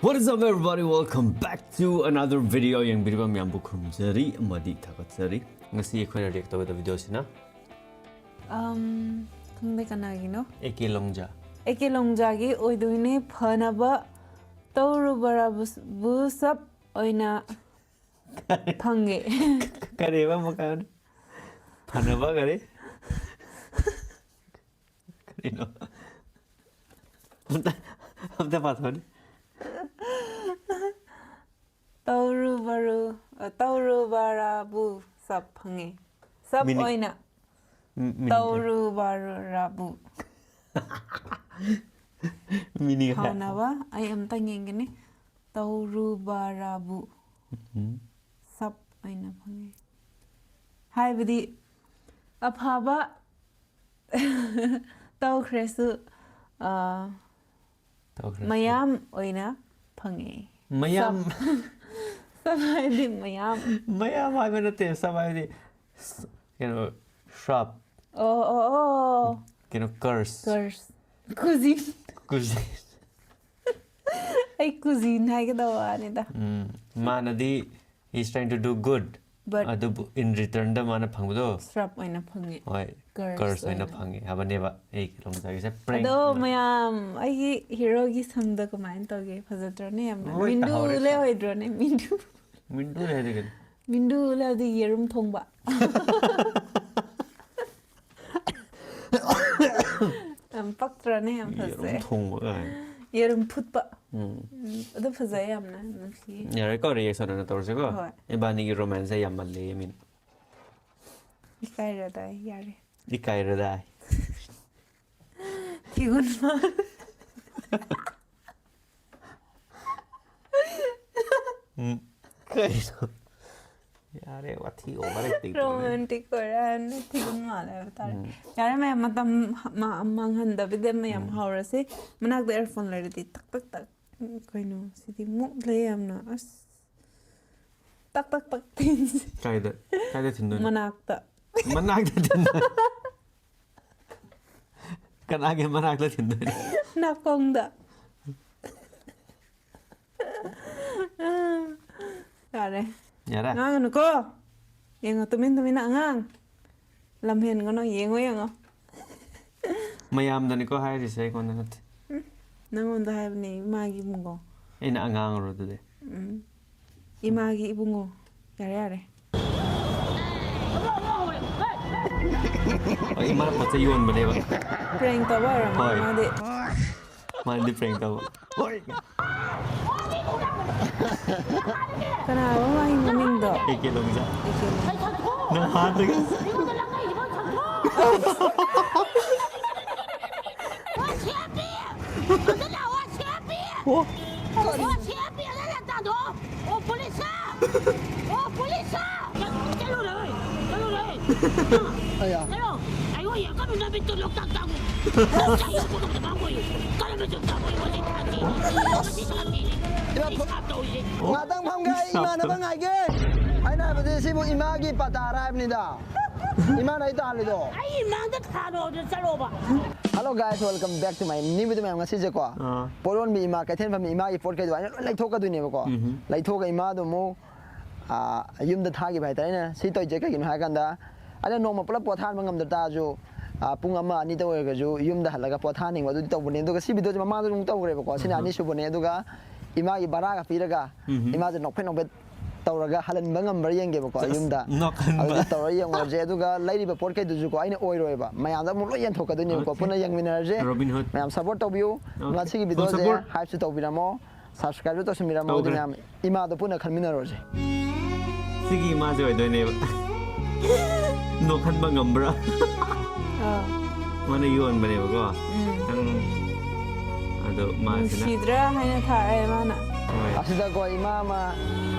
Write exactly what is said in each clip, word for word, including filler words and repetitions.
What is up, everybody? Welcome back to another video. ꯌꯦꯡꯕꯤꯔꯤꯕ ꯃꯌꯥꯝꯕꯨ ꯈꯨꯔꯨꯝꯖꯔꯤ ꯑꯃꯗꯤ ꯊꯥꯒꯠꯆꯔꯤ꯫ ꯉꯁꯤ ꯑꯩꯈꯣꯏꯅ react ꯇꯧꯒꯗꯕ videoꯁꯤꯅ ꯑꯝ, ꯈꯪꯗꯦ ꯀꯅꯥꯒꯤꯅꯣ? A K ꯂꯣꯡꯖꯥ꯫ ꯑꯦ ꯀꯦ ꯂꯣꯡꯖꯥꯒꯤ ꯑꯣꯏꯗꯣꯏꯅꯦ꯫ ꯐꯅꯕ ꯇꯧꯔꯨꯕꯔꯥꯕꯨ ꯁꯞ ꯑꯣꯏꯅ ꯐꯪꯉꯦ꯫ ꯀꯔꯤꯕ ꯑꯃꯨꯛꯀ ꯍꯥꯏꯌꯨꯅꯦ? ꯐꯅꯕ ꯀꯔꯤ? ꯀꯔꯤꯅꯣ? ꯑꯝꯇ, ꯑꯝꯇ ꯄꯥꯊꯣꯛꯑꯣꯅꯦ꯫ ꯇꯧꯔꯨꯕꯔꯨ, ꯑ, ꯇꯧꯔꯨꯕꯔꯥꯕꯨ ꯁꯞ ꯐꯪꯉꯦ꯫ ꯁꯞ meaning? ꯑꯣꯏꯅ꯫ ꯎꯝ, meaning ꯀꯔꯤ? ꯇꯧꯔꯨꯕꯔꯥꯕꯨ꯫ Meaning ꯍꯥꯏ-, ꯍꯥꯎꯅꯕ ꯑꯩ ꯑꯝꯇꯪ ꯌꯦꯡꯒꯅꯤ꯫ ꯇꯧꯔꯨꯕꯔꯥꯕꯨ ꯎꯝ꯫ ꯁꯞ ꯑꯣꯏꯅ ꯐꯪꯉꯦ꯫ ꯍꯥꯏꯕꯗꯤ ꯑꯐꯕ ꯇꯧꯈ꯭ꯔꯁꯨ, ꯑ, ꯇꯧꯈ꯭ꯔꯁꯨ꯫ ꯃꯌꯥꯝ ꯑꯣꯏꯅ ꯐꯪꯉꯦ꯫ ꯃꯌꯥꯝ꯫ ꯁꯞ꯫ ꯁꯞ ꯍꯥꯏꯗꯤ ꯃꯌꯥꯝ꯫ ꯃꯌꯥꯝ ꯍꯥꯏꯕ ꯅꯠꯇꯦ, ꯁꯞ ꯍꯥꯏꯗꯤ ꯁ-, ꯀꯩꯅꯣ, ꯁ꯭ꯔꯥꯞ꯫ ꯑꯣ, ꯑꯣ, ꯑꯣ꯫ ꯀꯩꯅꯣ, curse꯫ Curse꯫ ꯀꯨꯖꯤꯟ꯫ ꯀꯨꯖꯤꯟ꯫ ꯑꯩ ꯀꯨꯖꯤꯟ ꯍꯥꯏꯒꯗꯕ ꯋꯥꯅꯤꯗ꯫ ꯎꯝ, ꯃꯥꯅꯗꯤ he's trying to do good꯫ But ꯑꯗꯨꯕꯨ in returnꯗ ꯃꯥꯅ ꯐꯪꯕꯗꯣ, ꯁ꯭ꯔꯥꯞ ꯑꯣꯏꯅ ꯐꯪꯉꯦ꯫ ꯍꯣꯏ, curse curse ꯑꯣꯏꯅ ꯑꯣꯏꯅ꯫ ꯐꯪꯉꯦ ꯍꯥꯏꯕꯅꯦꯕ ꯑꯩꯒꯤ ꯂꯣꯡꯖꯥꯒꯤꯁꯦ꯫ ꯑꯗꯣ prank ꯃꯌꯥꯝ, ꯑꯩꯒꯤ heroꯒꯤ ꯁꯝꯗꯣ ꯀꯃꯥꯏꯅ ꯇꯧꯒꯦ? ꯐꯖꯗ꯭ꯔꯣꯅꯦ ꯌꯥꯝꯅ? ꯂꯣꯏ ꯃꯤꯟꯗꯨ ꯇꯥꯍꯧꯔꯦ꯫ ꯂꯩꯍꯣꯏꯗ꯭ꯔꯣꯅꯦ? ꯃꯤꯟꯗꯨ꯫ ꯃꯤꯟꯗꯨ ꯂꯩ ꯍꯥꯏꯗꯤ ꯀꯩꯅꯣ? ꯃꯤꯟꯗꯨ ꯂꯩ ꯍꯥꯏꯗꯤ ꯌꯦꯔꯨꯝ ꯊꯣꯡꯕ꯫ ꯌꯥꯝ ꯄꯛꯇ꯭ꯔꯣꯅꯦ? ꯌꯥꯝ ꯌꯦꯔꯨꯝ ꯐꯖꯩ꯫ ꯊꯣꯡꯕ ꯀꯥꯏꯅ꯫ ꯌꯦꯔꯨꯝ ꯐꯨꯠꯄ꯫ ꯎꯝ꯫ ꯎꯝ, ꯑꯗꯨ ꯐꯖꯩ ꯌꯥꯝꯅ, ꯅꯨꯡꯁꯤ꯫ ꯌꯥꯔꯦꯀꯣ, reaction ꯑꯣꯏꯅ ꯇꯧꯔꯁꯤꯀꯣ꯫ ꯍꯣꯏ꯫ ꯏꯕꯥꯅꯤꯒꯤ romance ꯁꯦ ꯌꯥꯝꯃꯜꯂꯦ ꯃꯤꯅ꯫ ꯏꯀꯥꯏꯔꯗꯥꯏ, ꯌꯥꯔꯦ꯫ ꯏꯀꯥꯏꯔꯗꯥꯏ꯫ ꯊꯤꯒꯨꯟ ꯃꯥꯜꯂꯦ꯫ ꯎꯝ, ꯀꯩꯅꯣ? ꯌꯥꯔꯦ, ꯋꯥꯊꯤ over acting ꯇꯧꯔꯦ꯫ Romantic ꯑꯣꯏꯔꯦ, ꯊꯤꯒꯨꯟ ꯃꯥꯜꯂꯦ ꯍꯥꯏꯕ ꯇꯥꯔꯦ꯫ ꯎꯝ꯫ ꯌꯥꯔꯦ ꯃꯌꯥꯝ, ꯃꯇꯝ ꯃ-, ꯃꯥꯡꯍꯟꯗꯕꯤꯗ ꯃꯌꯥꯝ ꯎꯝ꯫ ꯍꯧꯔꯁꯤ꯫ ꯃꯅꯥꯛꯇ earphone ꯂꯩꯔꯗꯤ ꯇꯛ ꯇꯛ ꯇꯛ꯫ ꯎꯝ, ꯀꯩꯅꯣ? ꯁꯤꯗꯤ ꯃꯣꯠꯂꯦ ꯌꯥꯝꯅ꯫ ꯑꯁ꯫ ꯇꯛ ꯇꯛ ꯇꯛ ꯊꯤꯟꯁꯤ꯫ ꯀꯥꯏꯗ, ꯀꯥꯏꯗ ꯊꯤꯟꯗꯣꯏꯅꯣ? ꯃꯅꯥꯛꯇ꯫ ꯃꯅꯥꯛꯇ ꯊꯤꯟꯗꯣꯏꯅꯣ? ꯀꯅꯥꯒꯤ ꯃꯅꯥꯛꯇ ꯊꯤꯟꯗꯣꯏꯅꯣ? ꯅꯥꯀꯣꯡꯗ꯫ ꯌꯥꯔꯦ? ꯉꯥꯡꯒꯅꯨꯀꯣ꯫ ꯌꯦꯡꯉꯣ, ꯇꯨꯃꯤꯟ ꯇꯨꯃꯤꯟꯅ ꯑꯉꯥꯡ꯫ ꯂꯝ ꯍꯦꯟꯒꯅꯣ, ꯌꯦꯡꯉꯣ, ꯌꯦꯡꯉꯣ꯫ ꯃꯌꯥꯝꯗꯅꯤꯀꯣ ꯍꯥꯏꯔꯤꯁꯦ, ꯑꯩꯉꯣꯟꯗ ꯅꯠꯇꯦ꯫ ꯎꯝ, ꯅꯪꯉꯣꯟꯗ ꯍꯥꯏꯕꯅꯦ, ꯏꯃꯥꯒꯤ ꯏꯕꯨꯡꯉꯣ꯫ ꯑꯩꯅ ꯑꯉꯥꯡꯔꯣ ꯑꯗꯨꯗꯤ? ꯎꯝ꯫ ꯏꯃꯥꯒꯤ ꯏꯕꯨꯡꯉꯣ꯫ ꯌꯥꯔꯦ, ꯌꯥꯔꯦ꯫ ꯍꯣꯏ, ꯏꯃꯥꯅ ꯄꯣꯠ ꯆꯩ ꯌꯣꯟꯕꯅꯦꯕ꯫ Prank ꯇꯧꯕ ꯑꯣꯏꯔꯝꯃꯅꯤ ꯍꯣꯏ꯫ ꯃꯥꯗꯤ꯫ ꯃꯥꯗꯤ prank ꯇꯧꯕ꯫ ꯍꯣꯏ꯫ ꯀꯅꯥꯅꯣ ꯃꯥꯒꯤ ꯃꯃꯤꯡꯗꯣ? A K ꯂꯣꯡꯖꯥ꯫ A K ꯂꯣꯡꯖꯥ꯫ ꯅꯪ ꯍꯥꯠꯂꯒ꯫ ꯑꯣ꯫ ꯑꯣ, ꯁꯤ ꯑꯦꯐ ꯕꯤ ꯑꯥꯏꯗ ꯂꯥꯛꯇꯥꯗꯣ꯫ ꯑꯣ, ꯄꯨꯂꯤꯁ! ꯑꯣ, ꯄꯨꯂꯤꯁ! ꯆꯠꯂꯨꯔꯦ, ꯆꯠꯂꯨꯔꯦ꯫ ꯑꯌꯥ꯫ ꯆꯠꯂꯣ꯫ ꯑꯩꯉꯣꯟ ꯌꯦꯡꯀꯅꯨ, ꯅꯃꯤꯠꯇꯨ ꯂꯣꯛꯇꯥꯛ ꯇꯥꯡꯉꯨ꯫ ꯂꯣꯛꯇꯥꯛ ꯌꯦꯡꯕ ꯉꯝꯗꯕ ꯑꯩꯈꯣꯏ꯫ ꯀꯔꯝꯕ ꯆꯨꯝ ꯇꯥꯡꯉꯨ? ꯉꯁꯤ ꯊꯥꯡꯖꯤꯅꯤ꯫ ꯉꯁꯤ ꯊꯥꯡꯖꯤꯅꯤ꯫ ꯏꯃꯥ, ꯐ-, ꯄꯩꯁꯥ ꯇꯧꯔꯤꯁꯦ꯫ ꯉꯥꯛꯇꯪ ꯐꯝꯒꯦ, ꯑꯩ ꯏꯃꯥꯟꯅꯕ ꯉꯥꯏꯒꯦ꯫ ꯑꯩꯅ ꯍꯥꯏꯕꯗꯤ ꯁꯤꯕꯨ ꯏꯃꯥꯒꯤ ꯄꯇꯥꯔ ꯍꯥꯏꯕꯅꯤꯗ꯫ ꯏꯃꯥꯅ ꯑꯩ ꯇꯥꯍꯜꯂꯤꯗꯣ꯫ ꯑꯩ ꯏꯃꯥꯡꯗ ꯊꯥꯔꯣꯗ ꯆꯠꯂꯣꯕ꯫ Hello guys, welcome back to my new video ꯃꯌꯥꯝ꯫ ꯉꯁꯤꯁꯦꯀꯣ, ꯑꯥ꯫ ꯄꯣꯠ ꯌꯣꯟꯕꯤ ꯏꯃꯥ, ꯀꯩꯊꯦꯜ ꯐꯝꯕꯤ ꯏꯃꯥꯒꯤ ꯄꯣꯠ ꯀꯩꯗꯣ ꯑꯩꯅ ꯂꯣꯏ ꯂꯩꯊꯣꯛꯀꯗꯣꯏꯅꯦꯕꯀꯣ꯫ ꯎꯝꯍꯨꯝ꯫ ꯂꯩꯊꯣꯛꯑꯒ ꯏꯃꯥꯗꯣ ꯑꯃꯨꯛ, ꯑꯥ, ꯌꯨꯝꯗ ꯊꯥꯈꯤꯕ ꯍꯥꯏꯇꯥꯔꯦ꯫ ꯑꯩꯅ ꯁꯤ ꯇꯧꯔꯤꯁꯦ ꯀꯩꯒꯤꯅꯣ ꯍꯥꯏ ꯀꯥꯟꯗ, ꯑꯩꯅ ꯅꯣꯡꯃ ꯄꯨꯂꯞ ꯄꯣꯊꯥꯍꯟꯕ ꯉꯝꯗ ꯇꯥꯔꯁꯨ, ꯑꯥ, ꯄꯨꯡ ꯑꯃ ꯑꯅꯤꯗ ꯑꯣꯏꯔꯒꯁꯨ ꯌꯨꯝꯗ ꯍꯜꯂꯒ ꯄꯣꯊꯥꯍꯟꯅꯤꯡꯕ ꯑꯗꯨꯗꯤ ꯇꯧꯕꯅꯦ꯫ ꯑꯗꯨꯒ ꯁꯤ videoꯁꯦ ꯃꯃꯥꯡꯗꯁꯨ ꯑꯃꯨꯛ ꯇꯧꯈ꯭ꯔꯦꯕꯀꯣ꯫ ꯁꯤꯅ ꯑꯍꯥ꯫ ꯑꯅꯤꯁꯨꯕꯅꯦ꯫ ꯑꯗꯨꯒ ꯏꯃꯥꯒꯤ ꯚꯔꯥꯒ ꯄꯤꯔꯒ ꯎꯝꯍꯨꯝ꯫ ꯏꯃꯥꯁꯦ ꯅꯣꯛꯐꯦꯠ ꯅꯣꯛꯐꯦꯠ ꯇꯧꯔꯒ ꯍꯜꯍꯟꯕ ꯉꯝꯕ꯭ꯔꯥ ꯌꯦꯡꯒꯦꯕꯀꯣ, ꯑꯁ, ꯌꯨꯝꯗ꯫ ꯅꯣꯛꯍꯟꯕ꯫ ꯑꯗꯨꯗꯤ ꯇꯧꯔ ꯌꯦꯡꯉꯨꯔꯁꯦ꯫ ꯑꯗꯨꯒ ꯂꯩꯔꯤꯕ ꯄꯣꯠ ꯀꯩꯗꯨꯁꯨꯀꯣ, ꯑꯩꯅ ꯑꯣꯏꯔꯣꯏꯕ, ꯃꯌꯥꯝꯗ ꯑꯃꯨꯛ ꯂꯣꯏ ꯌꯦꯟꯊꯣꯛꯀꯗꯣꯏꯅꯦꯕꯀꯣ꯫ Okay꯫ ꯄꯨꯟꯅ ꯌꯦꯡꯃꯤꯟꯅꯔꯁꯦ꯫ Robin Hood꯫ ꯃꯌꯥꯝ support ꯇꯧꯕꯤꯌꯨ꯫ Okay꯫ ꯉꯁꯤꯒꯤ videoꯁꯦ support꯫ Hypeꯁꯨ ꯇꯧꯕꯤꯔꯝꯃꯣ, subscribeꯁꯨ ꯇꯧꯁꯟꯕꯤꯔꯝꯃꯣ꯫ ꯇꯧꯈ꯭ꯔꯦ꯫ ꯑꯗꯨ ꯃꯌꯥꯝ ꯏꯃꯥꯗꯣ ꯄꯨꯟꯅ ꯈꯟꯃꯤꯟꯅꯔꯨꯔꯁꯦ꯫ ꯁꯤꯒꯤ ꯏꯃꯥꯁꯦ ꯑꯣꯏꯗꯣꯏꯅꯦꯕ꯫ ꯅꯣꯛꯍꯟꯕ ꯉꯝꯕ꯭ꯔꯥ? ꯑꯥ꯫ ꯃꯥꯅ ꯌꯣꯟꯕꯅꯦꯕꯀꯣ꯫ ꯎꯝ꯫ ꯈꯤꯇꯪ ꯑꯗꯣ ꯃꯥꯁꯤꯅ ꯅꯨꯡꯁꯤꯗ꯭ꯔꯥ ꯍꯥꯏꯅ ꯊꯥꯔꯛꯑꯦ ꯃꯥꯅ꯫ ꯍꯣꯏ꯫ ꯑꯁꯤꯗꯀꯣ ꯏꯃꯥ ꯑꯃ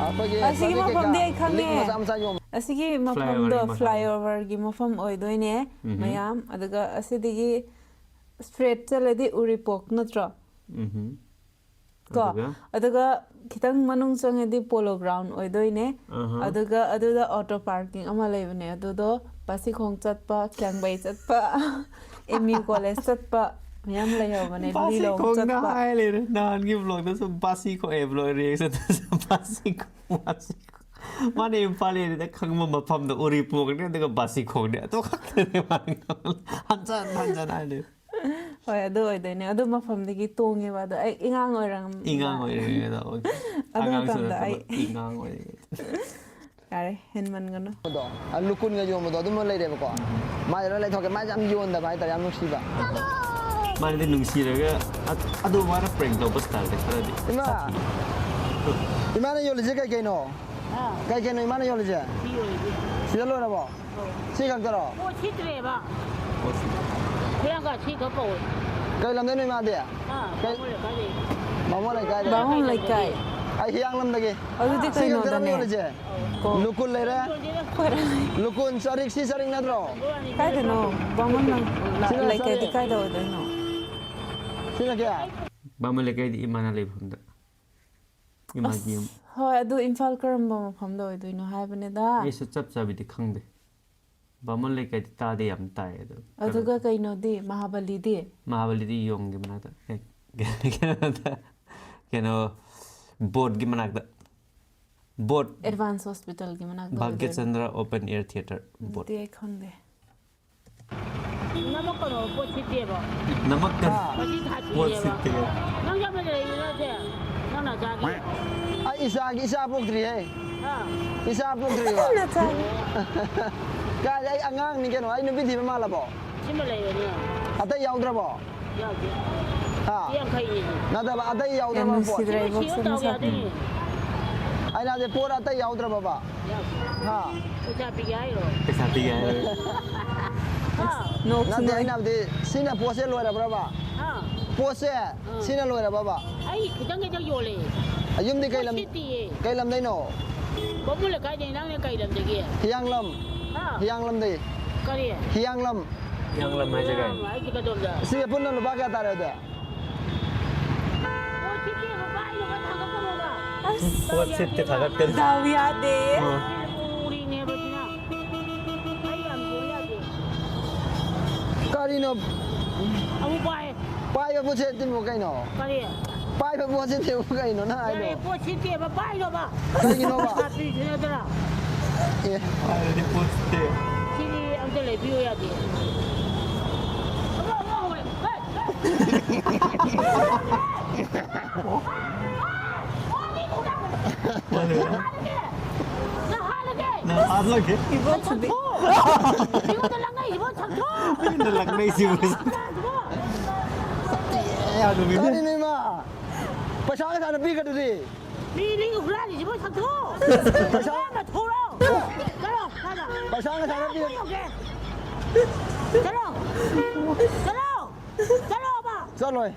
ꯑꯩꯈꯣꯏꯒꯤ ꯑꯁꯤꯒꯤ ꯒꯥꯔꯤ ꯀꯩꯀꯥ ꯃꯐꯝꯗꯤ ꯑꯩ ꯈꯪꯉꯦ꯫ ꯂꯤꯛ ꯃꯆꯥ ꯃꯆꯥ ꯌꯣꯟꯕ꯫ ꯑꯁꯤꯒꯤ ꯃꯐꯝꯗꯣ flyovers ꯃꯈꯥ꯫ Flyoverꯒꯤ ꯃꯐꯝ ꯑꯣꯏꯗꯣꯏꯅꯦ ꯎꯝꯍꯨꯝ꯫ ꯃꯌꯥꯝ꯫ ꯑꯗꯨꯒ ꯑꯁꯤꯗꯒꯤ straight ꯆꯠꯂꯗꯤ ꯎꯔꯤꯄꯣꯛ ꯅꯠꯇ꯭ꯔꯣ? ꯎꯝꯍꯨꯝ꯫ ꯀꯣ? ꯑꯗꯨꯒ? ꯑꯗꯨꯒ ꯈꯤꯇꯪ ꯃꯅꯨꯡ ꯆꯪꯉꯗꯤ Polo Ground ꯑꯣꯏꯗꯣꯏꯅꯦ꯫ ꯑꯍꯥ꯫ ꯑꯗꯨꯒ ꯑꯗꯨꯗ auto parking ꯑꯃ ꯂꯩꯕꯅꯦ꯫ ꯑꯗꯨꯗꯣ ꯕꯥꯁꯤꯈꯣꯡ ꯆꯠꯄ, ꯀ꯭ꯌꯥꯡꯕꯩ ꯆꯠꯄ, M U College ꯆꯠꯄ, ꯃꯌꯥꯝ ꯂꯩꯍꯧꯕꯅꯦ, ꯕꯥꯁꯤ ꯂꯤꯂꯣꯡ ꯈꯣꯡꯅ ꯆꯠꯄ꯫ ꯍꯥꯏ ꯂꯩꯔꯦ꯫ ꯅꯍꯥꯟꯒꯤ vlogꯗꯁꯨ ꯕꯥꯁꯤ ꯈꯣꯡ, ꯑꯦ, vlog reactionꯗꯁꯨ ꯕꯥꯁꯤ ꯈꯣꯡ, ꯕꯥꯁꯤ ꯈꯣꯡ꯫ ꯃꯥꯅ ꯏꯝꯐꯥꯜ area ꯈꯪꯕ ꯃꯐꯝꯗ ꯎꯔꯤꯄꯣꯛꯅꯦ, ꯑꯗꯨꯒ ꯕꯥꯁꯤ ꯈꯣꯡꯅꯦ꯫ ꯑꯗꯨ ꯈꯛꯇꯅꯦ ꯃꯥꯅ ꯍꯟꯖꯟ ꯍꯟꯖꯟ ꯍꯥꯏꯗꯣꯏ꯫ ꯍꯣꯏ, ꯑꯗꯨ ꯑꯣꯏꯗꯣꯏꯅꯦ꯫ ꯑꯗꯨ ꯃꯐꯝꯗꯒꯤ ꯇꯣꯡꯉꯦꯕ꯫ ꯑꯗꯣ ꯑꯩ ꯑꯉꯥꯡ ꯑꯣꯏꯔꯝ-, ꯑꯉꯥꯡ ꯑꯣꯏꯔꯤꯉꯩꯗ, okay꯫ ꯑꯗꯨ ꯑꯉꯥꯡꯁꯨ ꯃꯇꯝꯗ ꯅꯠꯇꯕ, ꯑꯩ ꯑꯉꯥꯡ ꯑꯣꯏꯔꯤꯉꯩꯗ꯫ ꯌꯥꯔꯦ, ꯍꯦꯟꯃꯟꯒꯅꯨ꯫ ꯗꯣ, ꯑ, ꯂꯨꯀꯨꯟꯒ ꯌꯣꯟꯕꯗꯣ ꯑꯗꯨꯝꯕ ꯂꯩꯔꯦꯕꯀꯣ꯫ ꯃꯥꯁꯦ ꯂꯣꯏ ꯂꯩꯊꯣꯛꯀꯦ꯫ ꯃꯥꯁꯦ ꯌꯥꯝ ꯌꯣꯟꯗꯕ ꯍꯥꯏꯇꯥꯔꯦ, ꯌꯥꯝ ꯅꯨꯡꯁꯤꯕ꯫ ꯃꯥꯅꯗꯤ ꯅꯨꯡꯁꯤꯔꯒ ꯑ-, ꯑꯗꯨ ꯃꯥꯅ prank ꯇꯧꯕ styleꯗꯤ ꯈꯔꯗꯤ ꯏꯃꯥ! ꯁꯥꯊꯤ꯫ ꯏꯃꯥꯅ ꯌꯣꯜꯂꯤꯁꯦ ꯀꯩ ꯀꯩꯅꯣ? ꯀꯩ ꯀꯩꯅꯣ ꯏꯃꯥꯅ ꯌꯣꯜꯂꯤꯁꯦ? ꯁꯤꯗ ꯂꯣꯏꯔꯕꯣ? ꯁꯤ ꯈꯛꯇꯔꯣ? ꯄꯣꯠ ꯁꯤꯠꯇ꯭ꯔꯦꯕ꯫ ꯄꯣꯠꯁꯤ ꯈꯨꯌꯥꯡꯒ ꯁꯤꯈꯛ ꯀꯧꯋꯦ꯫ ꯀꯩ ꯂꯝꯗꯩꯅꯣ ꯏꯃꯥꯗꯤ? ꯑꯥ, ꯀꯩ- ꯕꯥꯃꯣꯟ ꯂꯩꯀꯥꯏꯗꯩ꯫ ꯕꯥꯃꯣꯟ ꯂꯩꯀꯥꯏꯗꯩ꯫ ꯕꯥꯃꯣꯟ ꯂꯩꯀꯥꯏ꯫ ꯑꯩ ꯍꯤꯌꯥꯡꯂꯝꯗꯒꯤ꯫ ꯑꯗꯨꯗꯤ ꯁꯤ ꯈꯛꯇꯔꯣ ꯀꯩꯅꯣꯗꯅꯦ꯫ ꯌꯣꯜꯂꯤꯁꯦ? ꯀꯣ-, ꯂꯨꯀꯨꯟ ꯂꯩꯔꯦ꯫ ꯈꯣꯏꯔ-, ꯂꯨꯀꯨꯟ ꯆꯔꯤꯛ ꯁꯤ ꯆꯔꯤꯛ ꯅꯠꯇ꯭ꯔꯣ? ꯀꯥꯏꯗꯅꯣ? ꯕꯥꯃꯣꯟ ꯂꯝ-, ꯂ-, ꯁꯤꯅ ꯂꯩꯀꯥꯏꯗꯤ ꯆꯔꯤꯛ꯫ ꯀꯥꯏꯗ ꯑꯣꯏꯗꯣꯏꯅꯣ? ꯁꯤꯅ ꯀꯌꯥ? ꯕꯥꯃꯣꯟ ꯂꯩꯀꯥꯏꯗꯤ ꯏꯃꯥꯅ ꯂꯩꯐꯝꯗ꯫ ꯏꯃꯥꯒꯤ ꯌꯨꯝ꯫ ꯑꯁ, ꯍꯣꯏ, ꯑꯗꯨ ꯏꯝꯐꯥꯜ ꯀꯔꯝꯕ ꯃꯐꯝꯗ ꯑꯣꯏꯗꯣꯏꯅꯣ ꯍꯥꯏꯕꯅꯤꯗ꯫ ꯑꯩꯁꯨ ꯆꯞ ꯆꯥꯕꯤꯗꯤ ꯈꯪꯗꯦ꯫ ꯕꯥꯃꯣꯟ ꯂꯩꯀꯥꯏꯗꯤ ꯇꯥꯗꯤ ꯌꯥꯝ ꯇꯥꯏ ꯑꯗꯣ꯫ ꯑꯗꯨꯒ ꯀꯩꯅꯣꯗꯤ, ꯃꯍꯥꯕꯂꯤꯗꯤ? ꯃꯍꯥꯕꯂꯤꯗꯤ ꯌꯣꯡꯒꯤ ꯃꯅꯥꯛꯇ꯫ ꯑꯦ, ꯀꯩꯅꯣꯗ, ꯀꯩꯅꯣ, boatꯀꯤ ꯃꯅꯥꯛꯇ꯫ Boat꯫ Advance Hospitalꯒꯤ ꯃꯅꯥꯛꯇ ꯚꯥꯒ꯭ꯌ ꯑꯣꯏꯗꯣꯏꯅꯣ? Chandra open air theater boat꯫ ꯑꯗꯨꯗꯤ ꯑꯩ ꯈꯪꯗꯦ꯫ ꯅꯃꯛ ꯀꯩꯅꯣ ꯄꯣꯠ ꯁꯤꯠꯇꯦꯕ꯫ ꯅꯃꯛꯇ ꯑꯥ꯫ ꯃꯁꯤ ꯄꯣꯠ ꯁꯥꯊꯤꯌꯦꯕ꯫ ꯁꯤꯠꯇꯦ꯫ ꯅꯪ ꯌꯥꯝꯅ ꯂꯩꯔꯤꯅꯣ ꯁꯦ? ꯅꯪ ꯅꯆꯥꯒꯤ? ꯑꯩ ꯏꯆꯥꯒꯤ, ꯏꯆꯥ ꯄꯣꯛꯇ꯭ꯔꯤꯍꯦ꯫ ꯑꯥ꯫ ꯏꯆꯥ ꯄꯣꯛꯇ꯭ꯔꯤꯕ꯫ ꯅꯆꯥꯒꯤ꯫ ꯀꯥꯏꯗꯩ ꯑꯩ ꯑꯉꯥꯡꯅꯤ ꯀꯩꯅꯣ, ꯑꯩ ꯅꯨꯄꯤ ꯊꯤꯕ ꯃꯥꯜꯂꯕꯣ? ꯁꯤꯃ ꯂꯩꯔꯦꯅꯦ꯫ ꯑꯇꯩ ꯌꯥꯎꯗ꯭ꯔꯕꯣ? ꯌꯥꯎꯗꯦ꯫ ꯍꯥ? ꯌꯥꯡꯈꯩꯅꯦ꯫ ꯅꯠꯇꯕ, ꯑꯇꯩ ꯌꯥꯝ ꯌꯥꯎꯗ꯭ꯔꯕ ꯄꯣꯠ? ꯅꯨꯡꯁꯤꯗ꯭ꯔꯥ ꯁꯤꯃ ꯏꯕꯣꯛꯁꯦ ꯁꯤꯕ ꯇꯧ ꯃꯁꯛ? ꯌꯥꯗꯣꯏꯅꯦ꯫ ꯑꯩꯅ ꯍꯥꯏꯗꯤ ꯄꯣꯠ ꯑꯇꯩ ꯌꯥꯎꯗ꯭ꯔꯕꯕ? ꯌꯥꯎꯗꯦ꯫ ꯍꯥ? ꯄꯩꯁꯥ ꯄꯤꯒꯦ ꯍꯥꯏꯔꯣ? ꯄꯩꯁꯥ ꯄꯤꯒꯦ ꯍꯥꯏꯔꯣ? ꯍꯥ? ꯅꯣꯛꯁꯨ ꯅꯠꯇꯦ, ꯅꯣꯛꯑꯦ꯫ ꯑꯩꯅ ꯍꯥꯏꯕꯗꯤ ꯁꯤꯅ ꯄꯣꯠꯁꯦ ꯂꯣꯏꯔꯕ꯭ꯔꯕ? ꯍꯥ? ꯄꯣꯠꯁꯦ ꯁꯤꯅ ꯂꯣꯏꯔꯕꯕ? ꯑꯩ ꯈꯤꯇꯪ ꯈꯤꯇꯪ ꯌꯣꯜꯂꯦ꯫ ꯌꯨꯝꯗꯤ ꯀꯩ ꯄꯣꯠ ꯂꯝ-, ꯁꯤꯠꯇꯤꯌꯦ꯫ ꯀꯩ ꯂꯝꯗꯩꯅꯣ? ꯕꯥꯃꯣꯟ ꯂꯩꯀꯥꯏꯗꯩ꯫ ꯅꯪꯅ ꯀꯩ ꯂꯝꯗꯒꯤ? ꯍꯤꯌꯥꯡꯂꯝ꯫ ꯍꯥ? ꯍꯤꯌꯥꯡꯂꯝꯗꯩ꯫ ꯀꯔꯤ? ꯍꯤꯌꯥꯡꯂꯝ꯫ ꯍꯤꯌꯥꯡꯂꯝ ꯍꯥꯏꯁꯦ ꯀꯥꯏ? ꯑꯩꯗꯤ ꯀꯩꯗꯧꯕꯗ? ꯁꯤꯒ ꯄꯨꯟꯅ ꯂꯨꯄꯥ ꯀꯌꯥ ꯇꯥꯔꯦ ꯑꯗꯨꯗꯤ? ꯄꯣꯠ ꯁꯤꯠꯇꯦ, ꯂꯨꯄꯥ ꯑꯩꯅ ꯈꯔ ꯊꯥꯡꯒꯠꯀꯅꯣꯕ꯫ ꯑꯁ, ꯄꯣꯠ ꯁꯤꯠꯇꯦ ꯊꯥꯒꯠꯀꯅꯤ꯫ ꯗꯥꯎ ꯌꯥꯗꯦ꯫ ꯑꯣ꯫ ꯎꯔꯤꯅꯦꯕ ꯁꯤꯅ꯫ ꯑꯩ ꯌꯥꯝ ꯌꯣꯜ ꯌꯥꯗꯦ꯫ ꯀꯔꯤꯅꯣ? ꯑꯃꯨꯛ ꯄꯥꯏ꯫ ꯄꯥꯏꯕ ꯄꯣꯠꯁꯦ ꯇꯤꯟꯕꯨ ꯀꯩꯅꯣ? ꯀꯔꯤ? ꯄꯥꯏꯕ ꯄꯣꯠꯁꯦ ꯇꯤꯟꯕꯨ ꯀꯩꯅꯣ ꯅꯪ ꯍꯥꯏꯗꯣ? ꯌꯥꯔꯦ, ꯄꯣꯠ ꯁꯤꯠꯇꯦꯕ, ꯄꯥꯏꯅꯣꯕ꯫ ꯀꯩꯒꯤꯅꯣꯕ? ꯄꯩꯁꯥ ꯄꯤꯔꯤꯁꯤ ꯅꯠꯇ꯭ꯔꯥ? ꯑꯦ, ꯄꯥꯏꯔꯗꯤ ꯄꯣꯠꯇꯦ꯫ ꯁꯤꯗꯤ ꯑꯝꯇ ꯂꯩꯕꯤꯌꯨ ꯌꯥꯗꯦ꯫ ꯃꯥꯅꯦ꯫ ꯅꯪ ꯍꯥꯠꯂꯒꯦ! ꯅꯪ ꯍꯥꯠꯂꯒꯦ꯫ ꯁꯛꯊꯣꯛ! ꯑꯩꯉꯣꯟꯗ ꯂꯛꯅꯩꯁꯤꯕꯣ, ꯁꯛꯊꯣꯛ! ꯅꯪ ꯂꯛꯅꯩꯁꯤꯕꯨ꯫ ꯁꯛꯊꯣꯛ! ꯌꯥꯗꯕꯤꯅꯦ꯫ ꯀꯔꯤꯅꯣ ꯏꯃꯥ? ꯄꯩꯁꯥ ꯉꯁꯥꯏꯅ ꯄꯤꯈ꯭ꯔꯗꯨꯗꯤ꯫ ꯃꯤ ꯂꯤꯛ ꯍꯨꯔꯥꯜꯂꯤꯁꯤꯕꯣ, ꯁꯛꯊꯣꯛ! ꯑꯉꯥꯡꯗ ꯊꯣꯛꯂꯛꯑꯣ! ꯆꯠꯂꯣ, ꯁ꯭ꯋꯥꯏꯗ! ꯄꯩꯁꯥ ꯉꯁꯥꯏꯅ ꯄꯤꯈ꯭ꯔ ꯌꯧꯒꯦ! ꯆꯠꯂꯣ! ꯆꯠꯂꯣ! ꯆꯠꯂꯣꯕ! ꯆꯠꯂꯣꯏ꯫